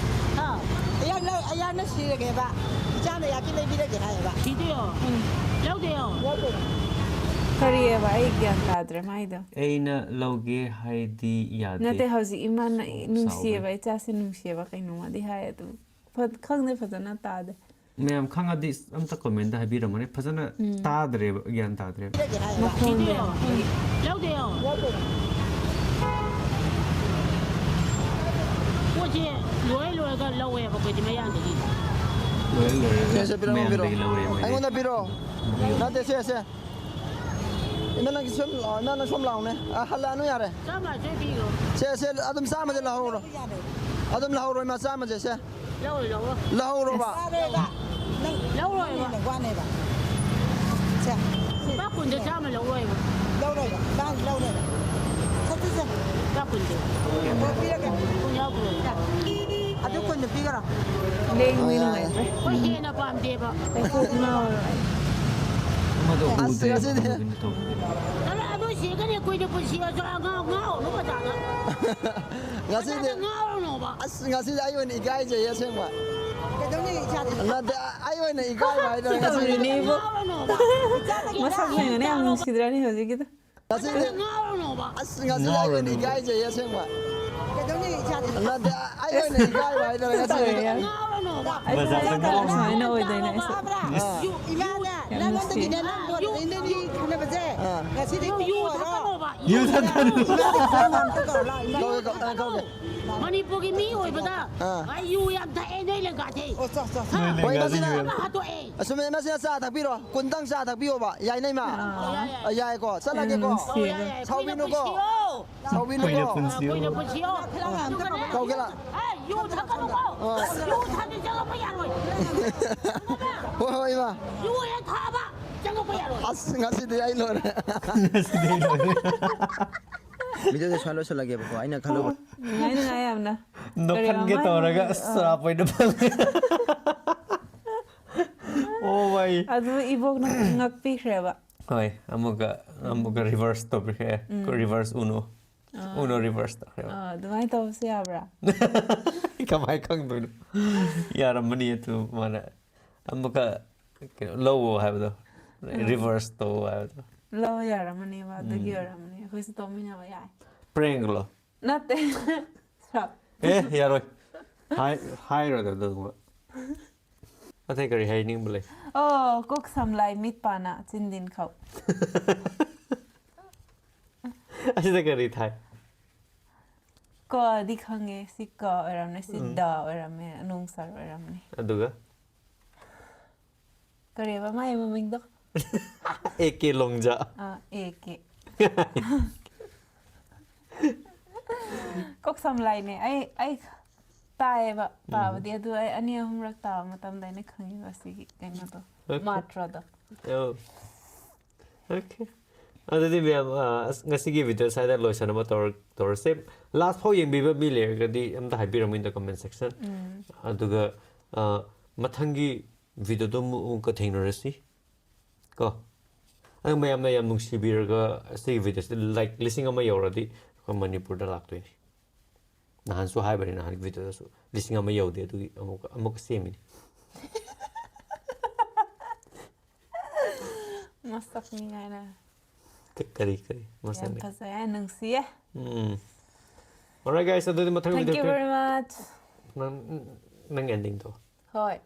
ꯍꯥ? ꯑꯩꯍꯥꯛꯅ, ꯑꯩꯍꯥꯛꯅ ꯁꯤꯔꯒꯦꯕ꯫ ꯏꯆꯥꯅ ꯌꯥꯛꯀꯤ ꯂꯩꯕꯤꯔꯒꯦ ꯍꯥꯏꯌꯦꯕ꯫ ꯄꯤꯗꯣꯏꯔꯣ? ꯎꯝ꯫ ꯂꯧꯗꯣꯏꯔꯣ? ꯂꯧꯗꯣꯏꯅꯦ꯫ ꯀꯔꯤꯑꯕ? ꯑꯩ ꯒ꯭ꯌꯥꯟ ꯇꯥꯗ꯭ꯔꯦ ꯃꯥꯏꯗꯣ꯫ ꯑꯩꯅ ꯂꯧꯒꯦ ꯍꯥꯏꯗꯤ ꯌꯥꯗꯦ꯫ ꯅꯠꯇꯦ, ꯍꯧꯖꯤꯛ ꯏꯃꯥꯅ ꯁꯥꯎꯕꯩ꯫ ꯅꯨꯡꯁꯤꯌꯦꯕ, ꯏꯆꯥꯁꯦ ꯅꯨꯡꯁꯤꯌꯦꯕ, ꯀꯩꯅꯣꯝꯃꯗꯤ ꯍꯥꯏ ꯑꯗꯨꯝ꯫ ꯐ-, ꯈꯪꯗꯦ, ꯐꯖꯅ ꯇꯥꯗꯦ꯫ ꯃꯌꯥꯝ ꯈꯪꯉꯗꯤ ꯑꯝꯇ comment ꯍꯥꯏꯕꯤꯔꯝꯃꯨꯅꯦ꯫ ꯐꯖꯅ ꯎꯝ꯫ ꯇꯥꯗ꯭ꯔꯦꯕ, ꯒ꯭ꯌꯥꯟ ꯇꯥꯗ꯭ꯔꯦꯕ꯫ ꯃꯈꯣꯟꯗꯣ ꯌꯥꯝ ꯄꯤꯛꯏ꯫ ꯂꯧꯗꯦ ꯌꯦꯡꯉꯣ꯫ ꯄꯣꯠꯁꯦ ꯂꯣꯏ ꯂꯣꯏꯔꯒ ꯂꯧꯋꯦꯕ ꯑꯩꯈꯣꯏꯗꯤ ꯃꯌꯥꯡꯗꯒꯤ꯫ ꯂꯣꯏꯔꯦ, ꯂꯣꯏꯔꯦ꯫ ꯁꯦ, ꯁꯦ, ꯄꯤꯔꯝꯃꯣ, ꯃꯌꯥꯡꯗꯒꯤ ꯄꯤꯔꯝꯃꯣ꯫ ꯂꯧꯔꯦ ꯃꯣꯏꯗꯤ꯫ ꯑꯩꯉꯣꯟꯗ ꯄꯤꯔꯛꯑꯣ꯫ ꯅꯠꯇꯦ, ꯁꯦ, ꯁꯦ꯫ ꯏꯃꯥ, ꯅꯪꯒꯤ ꯁꯨꯝ ꯂꯥꯛꯑꯣ, ꯏꯃꯥ, ꯅꯪ ꯁꯣꯝ ꯂꯥꯛꯑꯣꯅꯦ꯫ ꯑ, ꯍꯜꯂꯛꯑꯅꯨ ꯌꯥꯔꯦ꯫ ꯆꯥꯝꯃ ꯁꯣꯏ ꯄꯤꯈ꯭ꯔꯣ꯫ ꯁꯦ, ꯁꯦ, ꯑꯗꯨꯝ ꯆꯥꯝꯃꯁꯦ ꯂꯧꯍꯧꯔꯣ꯫ ꯑꯗꯨꯝ ꯂꯧꯍꯧꯔꯣ, ꯏꯃꯥ, ꯆꯥꯝꯃꯁꯦ, ꯁꯦ꯫ ꯂꯧꯔꯣꯏ, ꯂꯧꯔꯣꯏ꯫ ꯂꯧꯍꯧꯔꯣꯕ꯫ ꯂꯧꯔꯣꯏꯕ꯫ ꯅꯪ ꯂꯧꯔꯣꯏꯕ꯫ ꯅꯪ ꯋꯥꯅꯦꯕ꯫ ꯁꯦ, ꯁꯦ꯫ ꯂꯨꯄꯥ ꯀꯨꯟꯗ ꯆꯥꯝꯃ ꯂꯧꯔꯣꯏꯕ꯫ ꯂꯧꯔꯣꯏꯕ꯫ ꯂꯧ-, ꯂꯧꯔꯣꯏꯕ꯫ ꯁꯦ, ꯁꯦ, ꯁꯦ꯫ ꯂꯨꯄꯥ ꯀꯨꯟꯗ꯫ ꯑꯣ, ꯄꯤꯔꯒꯦ꯫ ꯀꯨꯟ ꯌꯥꯎꯗ꯭ꯔꯣ? ꯑꯗꯨ ꯀꯨꯟꯗꯣ ꯄꯤꯈ꯭ꯔꯣ꯫ ꯂꯦꯡꯕ ꯅꯨꯡꯉꯥꯏꯇ꯭ꯔꯦ꯫ ꯑꯩꯈꯣꯏ ꯍꯦꯟꯅ ꯄꯥꯝꯗꯦꯕ꯫ ꯑꯩ ꯀꯣꯛ ꯉꯥꯎꯔꯦ꯫ ꯑꯃꯗꯣ ꯑꯁ, ꯎꯗ꯭ꯔꯦ꯫ ꯉꯁꯤꯗꯤ꯫ ꯑꯗꯨꯒꯤꯅꯤ ꯇꯧꯕꯗꯤ꯫ ꯑꯗꯣ, ꯑꯗꯨ ꯁꯤꯒꯅꯤ ꯀꯨꯏꯅ ꯄꯨꯟꯁꯤꯔꯁꯨ ꯑꯉꯥꯡ ꯉꯥꯎꯔꯅꯨ ꯕꯖꯥꯔꯗ꯫ ꯉꯁꯤꯗꯤ꯫ ꯕꯖꯥꯔꯗ ꯉꯥꯎꯔꯅꯣꯕ꯫ ꯑꯁ, ꯉꯁꯤꯗꯤ ꯑꯩ ꯑꯣꯏꯅ ꯏꯀꯥꯏꯖꯩꯌꯦ ꯑꯁꯦꯡꯕ꯫ ꯀꯩꯗꯧꯅꯤ ꯏꯆꯥꯗꯤ? ꯅꯠꯇꯦ, ꯑꯩ ꯑꯣꯏꯅ ꯏꯀꯥꯏꯕ ꯍꯥꯏꯗꯣꯏꯔꯥ ꯉꯁꯤꯗꯤ? ꯇꯧꯔꯤꯅꯦꯕꯣ꯫ ꯉꯥꯎꯔꯅꯣꯕ꯫ ꯃꯁꯛ ꯌꯦꯡꯉꯅꯦ ꯌꯥꯝ ꯅꯨꯡꯁꯤꯗ꯭ꯔꯅꯤ ꯍꯧꯖꯤꯛꯀꯤꯗꯣ? ꯉꯁꯤꯗꯤ꯫ ꯉꯥꯎꯔꯅꯣꯕ꯫ ꯑꯁ, ꯉꯁꯤꯗꯤ ꯑꯩ ꯑꯣꯏꯅ ꯉꯥꯎꯔꯅꯣꯕ꯫ ꯏꯀꯥꯏꯖꯩꯌꯦ ꯑꯁꯦꯡꯕ꯫ ꯀꯩꯗꯧꯅꯤ ꯏꯆꯥꯗꯤ? ꯅꯠꯇꯦ, ꯑꯩ ꯑꯣꯏꯅ ꯏꯀꯥꯏꯕ ꯍꯥꯏꯗꯣꯏꯔꯥ ꯉꯁꯤꯗꯤ? ꯇꯧꯔꯦ ꯌꯥꯝ꯫ ꯉꯥꯎꯔꯅꯣꯕ꯫ ꯑꯩ ꯕꯖꯥꯔꯗ ꯐꯨꯔꯤꯠ ꯉꯥꯎꯔꯅꯣ꯫ ꯁꯨꯃꯥꯏꯅ ꯑꯣꯏꯗꯣꯏꯅꯦ ꯑꯩꯁꯨ꯫ ꯈꯪꯕ꯭ꯔꯥ? ꯑꯥ꯫ ꯌꯨ-, ꯏꯃꯥꯅ ꯌꯥꯝ ꯅꯪꯉꯣꯟꯗꯒꯤꯅꯦ, ꯅꯨꯡꯁꯤ꯫ ꯅꯪ ꯌꯨ-, ꯕꯣꯔꯗꯤꯡꯗꯒꯤ ꯌꯨ-, ꯈꯟꯅꯕꯁꯦ ꯑꯥ꯫ ꯉꯁꯤꯗꯤ ꯌꯨ, ꯌꯨ ꯇꯣꯛꯑꯣ꯫ ꯊꯛꯀꯅꯣꯕ꯫ ꯌꯨ ꯊꯛꯀꯅꯨ꯫ ꯏꯃꯥꯗ ꯈꯔ ꯉꯥꯝꯇ ꯀꯧꯔꯣ ꯂꯥꯛꯑꯣ, ꯏꯃꯥ꯫ ꯀꯧꯒꯦ, ꯀꯧꯒꯦ, ꯀꯧꯒꯦ꯫ ꯃꯅꯤꯄꯨꯔꯒꯤ ꯃꯤ ꯑꯣꯏꯕꯗ ꯑꯥ꯫ ꯑꯩ ꯌꯨ ꯌꯥꯝ ꯊꯛꯑꯦ, ꯅꯣꯏ ꯂꯦꯡꯒꯥꯗꯤ꯫ ꯑꯣ, ꯆꯣ, ꯆꯣ, ꯆꯣ꯫ ꯍꯥ? ꯅꯣꯏ ꯂꯦꯡꯒꯥꯗꯤ ꯃꯁꯤꯅ ꯌꯨ ꯌꯥꯝ ꯑꯃ ꯍꯥꯠꯇꯣꯛꯑꯦ꯫ ꯑꯁꯨꯝ, ꯃꯁꯤꯅ ꯆꯥ ꯊꯛꯄꯤꯔꯣ꯫ ꯀꯨꯟꯇꯪ ꯆꯥ ꯊꯛꯄꯤꯌꯣꯕ꯫ ꯌꯥꯏꯅꯦ, ꯏꯃꯥ? ꯑꯥ꯫ ꯌꯥꯏ, ꯌꯥꯏ꯫ ꯑ, ꯌꯥꯏꯀꯣ꯫ ꯆꯠꯂꯒꯦꯀꯣ꯫ ꯌꯥꯝ ꯅꯨꯡꯁꯤꯌꯦ꯫ ꯑꯣ, ꯌꯥꯏ, ꯌꯥꯏ꯫ ꯁꯥꯎꯕꯤꯅꯨꯀꯣ꯫ ꯀꯨꯏꯅ ꯄꯨꯟꯁꯤꯌꯣ꯫ ꯆꯥꯎꯕꯤꯅꯀꯣ꯫ ꯀꯨꯏꯅ ꯄꯨꯟꯁꯤꯌꯣ꯫ ꯀꯨꯏꯅ ꯄꯨꯟꯁꯤꯌꯣ꯫ ꯀꯧꯒꯦ ꯂꯥꯛ꯫ ꯑꯦ, ꯌꯨ ꯊꯛꯀꯅꯨꯀꯣ꯫ ꯑ꯫ ꯌꯨ ꯊꯛꯇꯤ ꯆꯪꯉꯛꯄ ꯌꯥꯔꯣꯏ꯫ ꯈꯪꯉꯕ? ꯍꯣꯏ, ꯍꯣꯏ, ꯏꯃꯥ꯫ ꯌꯨ ꯍꯦꯛ ꯊꯛꯑꯕ ꯆꯪꯉꯛꯄ ꯌꯥꯔꯣꯏ꯫ ꯑꯁ, ꯉꯁꯤꯗꯤ ꯑꯩ ꯂꯣꯏꯔꯦ꯫ ꯉꯁꯤꯗꯤ ꯑꯩ ꯂꯣꯏꯔꯦ꯫ ꯚꯤꯗꯤꯑꯣꯁꯦ ꯁ꯭ꯋꯥꯏ ꯂꯣꯏꯁꯤꯜꯂꯒꯦꯕꯀꯣ꯫ ꯑꯩꯅ ꯈꯜꯂꯨꯕ ꯅꯨꯡꯉꯥꯏ, ꯅꯨꯡꯉꯥꯏ ꯌꯥꯝꯅ꯫ ꯅꯣꯛꯍꯟꯒꯦ ꯀꯔꯤ ꯇꯧꯔꯒ ꯑꯃ ꯆꯥꯞ ꯑꯣꯏꯅ ꯐꯪꯉꯦ꯫ ꯑꯣ ꯃꯥꯏ꯫ ꯑꯗꯨ ꯏꯕꯣꯛꯅ ꯉꯛꯄꯤꯈ꯭ꯔꯦꯕ꯫ ꯍꯣꯏ, ꯑꯃꯨꯛꯀ, ꯑꯃꯨꯛꯀ reverse ꯇꯧꯕꯤꯈ꯭ꯔꯦ꯫ ꯎꯝ꯫ Reverse Uno꯫ ꯑꯥ꯫ Uno reverse ꯇꯧꯈ꯭ꯔꯦꯕ꯫ ꯑꯥ, ꯑꯗꯨꯃꯥꯏꯅ ꯇꯧꯕꯁꯨ ꯌꯥꯕ꯭ꯔꯥ? ꯀꯃꯥꯏ ꯈꯪꯗꯣꯏꯅꯣ? ꯌꯥꯔꯝꯃꯅꯤ ꯑꯗꯨ ꯃꯥꯅ꯫ ꯑꯃꯨꯛꯀ ꯀꯩꯅꯣ ꯂꯧꯑꯣ ꯍꯥꯏꯕꯗꯣ, ꯎꯝ꯫ Reverse ꯇꯧꯑꯣ ꯍꯥꯏꯕꯗꯣ꯫ ꯂꯧ ꯌꯥꯔꯝꯃꯅꯦꯕ, ꯑꯗꯨꯒꯤ ꯎꯝ꯫ ꯑꯣꯏꯔꯝꯃꯅꯤ꯫ ꯑꯩꯈꯣꯏꯁꯨ ꯇꯧꯃꯤꯟꯅꯕ ꯌꯥꯏ꯫ Prank ꯂꯣ? ꯅꯠꯇꯦ꯫ ꯁ꯭ꯔꯞ꯫ ꯑꯦ, ꯌꯥꯔꯣꯏ꯫ ꯍꯥꯏ-, ꯍꯥꯏꯔꯣꯏꯗ ꯑꯗꯨꯒꯨꯝꯕ꯫ ꯑꯇꯩ ꯀꯔꯤ ꯍꯥꯏꯅꯤꯡꯕ ꯂꯩ? ꯑꯣ, ꯀꯣꯛ ꯁꯝ ꯂꯥꯏ ꯃꯤꯠ ꯄꯥ ꯅꯥ ꯆꯤꯟ ꯗꯤꯟ ꯈꯧ꯫ ꯑꯁꯤꯗ ꯀꯔꯤ ꯊꯥꯏ? ꯀꯗꯤ ꯈꯪꯉꯦ, ꯁꯤ ꯀ ꯑꯣꯏꯔꯝꯅꯤ, ꯁꯤ ꯎꯝ꯫ ꯗ ꯑꯣꯏꯔꯝꯃꯦ, ꯅꯣꯡ ꯁꯥꯔ ꯑꯣꯏꯔꯝꯅꯤ꯫ ꯑꯗꯨꯒ? ꯀꯔꯤꯕ ꯃꯥꯏ ꯃꯃꯤꯡꯗꯣ? A K ꯂꯣꯡꯖꯥ꯫ Ah, A K. ꯀꯣꯛ ꯁꯝ ꯂꯥꯏꯅꯦ꯫ ꯑꯩ, ꯑꯩ ꯇꯥꯏꯌꯦꯕ, ꯎꯝ꯫ ꯇꯥꯕꯗꯤ, ꯑꯗꯨ ꯑꯩ ꯑꯅꯤ ꯑꯍꯨꯝꯔꯛ ꯇꯥꯕ ꯃꯇꯝꯗ ꯑꯩꯅ ꯈꯪꯉꯦꯕ ꯁꯤꯒꯤ ꯀꯩꯅꯣꯗꯣ, ꯑꯣꯀꯦ꯫ ꯃꯥꯇ꯭ꯔꯗꯣ꯫ ꯑꯣ꯫ ꯑꯣꯀꯦ꯫ ꯑꯗꯨꯗꯤ ꯃꯌꯥꯝ, ꯑ, ꯑꯁ, ꯉꯁꯤꯒꯤ ꯚꯤꯗꯤꯑꯣ ꯁ꯭ꯋꯥꯏꯗ ꯂꯣꯏꯁꯟꯅꯕ ꯇꯧꯔ-, ꯇꯧꯔꯁꯦ꯫ Last ꯐꯥꯎ ꯌꯦꯡꯕꯤꯕ ꯃꯤ ꯂꯩꯔꯒꯗꯤ ꯑꯝꯇ ꯍꯥꯏꯕꯤꯔꯝꯃꯨ in the comment section꯫ ꯎꯝ꯫ ꯑꯗꯨꯒ, ꯑ, ꯃꯊꯪꯒꯤ ꯚꯤꯗꯤꯑꯣꯗꯣ ꯑꯃꯨꯛ, ꯑꯃꯨꯛꯀ ꯊꯦꯡꯅꯔꯁꯤ ꯀꯣ꯫ ꯑꯗꯨ ꯃꯌꯥꯝꯅ ꯌꯥꯝ ꯅꯨꯡꯁꯤꯕꯤꯔꯒ ꯁꯤꯒꯤ ꯚꯤꯗꯤꯑꯣꯁꯤꯗ like ꯂꯤꯁꯤꯡ ꯑꯃ ꯌꯧꯔꯗꯤ ꯑꯩꯈꯣꯏ ꯃꯅꯤꯄꯨꯔꯗ ꯂꯥꯛꯇꯣꯏꯅꯤ꯫ ꯅꯍꯥꯟꯁꯨ ꯍꯥꯏꯕꯅꯤ, ꯅꯍꯥꯟꯒꯤ ꯚꯤꯗꯤꯑꯣꯗꯁꯨ ꯂꯤꯁꯤꯡ ꯑꯃ ꯌꯧꯗꯦ, ꯑꯗꯨꯒꯤ ꯑꯃꯨꯛ, ꯑꯃꯨꯛꯀ ꯁꯦꯝꯃꯤꯅꯤ꯫ ꯃꯁꯛꯅꯤ ꯀꯥꯏꯅ꯫ ꯀ-, ꯀꯔꯤ, ꯀꯔꯤ? ꯌꯥꯝ ꯃꯁꯛꯅꯤ꯫ ꯐꯖꯩ, ꯅꯨꯡꯁꯤꯌꯦ꯫ ꯎꯝ꯫ Alright, guys, ꯑꯗꯨꯗꯤ ꯃꯊꯪ Thank you video very much꯫ ꯅꯪ, ꯅꯪ ending ꯇꯧ꯫ ꯍꯣꯏ꯫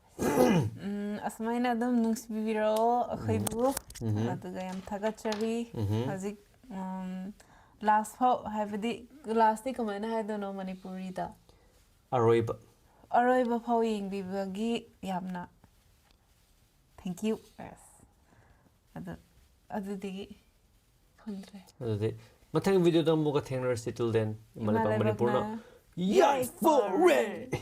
ꯎꯝ, ꯑꯁꯨꯃꯥꯏꯅ ꯑꯗꯨꯝ ꯅꯨꯡꯁꯤꯕꯤꯔꯣ ꯑꯩꯈꯣꯏꯕꯨ꯫ ꯎꯝ꯫ ꯑꯗꯨꯒ ꯌꯥꯝ ꯊꯥꯒꯠꯆꯔꯤ꯫ ꯎꯝ꯫ ꯍꯧꯖꯤꯛ, ꯎꯝ, last ꯐꯥꯎ, ꯍꯥꯏꯕꯗꯤ last ꯇꯤ ꯀꯃꯥꯏꯅ ꯍꯥꯏꯗꯣꯏꯅꯣ ꯃꯅꯤꯄꯨꯔꯤꯗ? ꯑꯔꯣꯏꯕ꯫ ꯑꯔꯣꯏꯕ ꯐꯥꯎ ꯌꯦꯡꯕꯤꯕꯒꯤ ꯌꯥꯝꯅ thank you꯫ ꯑꯁ꯫ ꯑꯗꯨ, ꯑꯗꯨꯗꯒꯤ ꯈꯪꯗ꯭ꯔꯦ꯫ ꯑꯗꯨꯗꯤ ꯃꯊꯪ video ꯗ ꯑꯃꯨꯛꯀ ꯊꯦꯡꯅꯔꯁꯤ, till then ꯏꯃꯥ ꯂꯩꯄꯥꯛ ꯃꯅꯤꯄꯨꯔꯅ ꯌꯥꯏꯐꯔꯦ!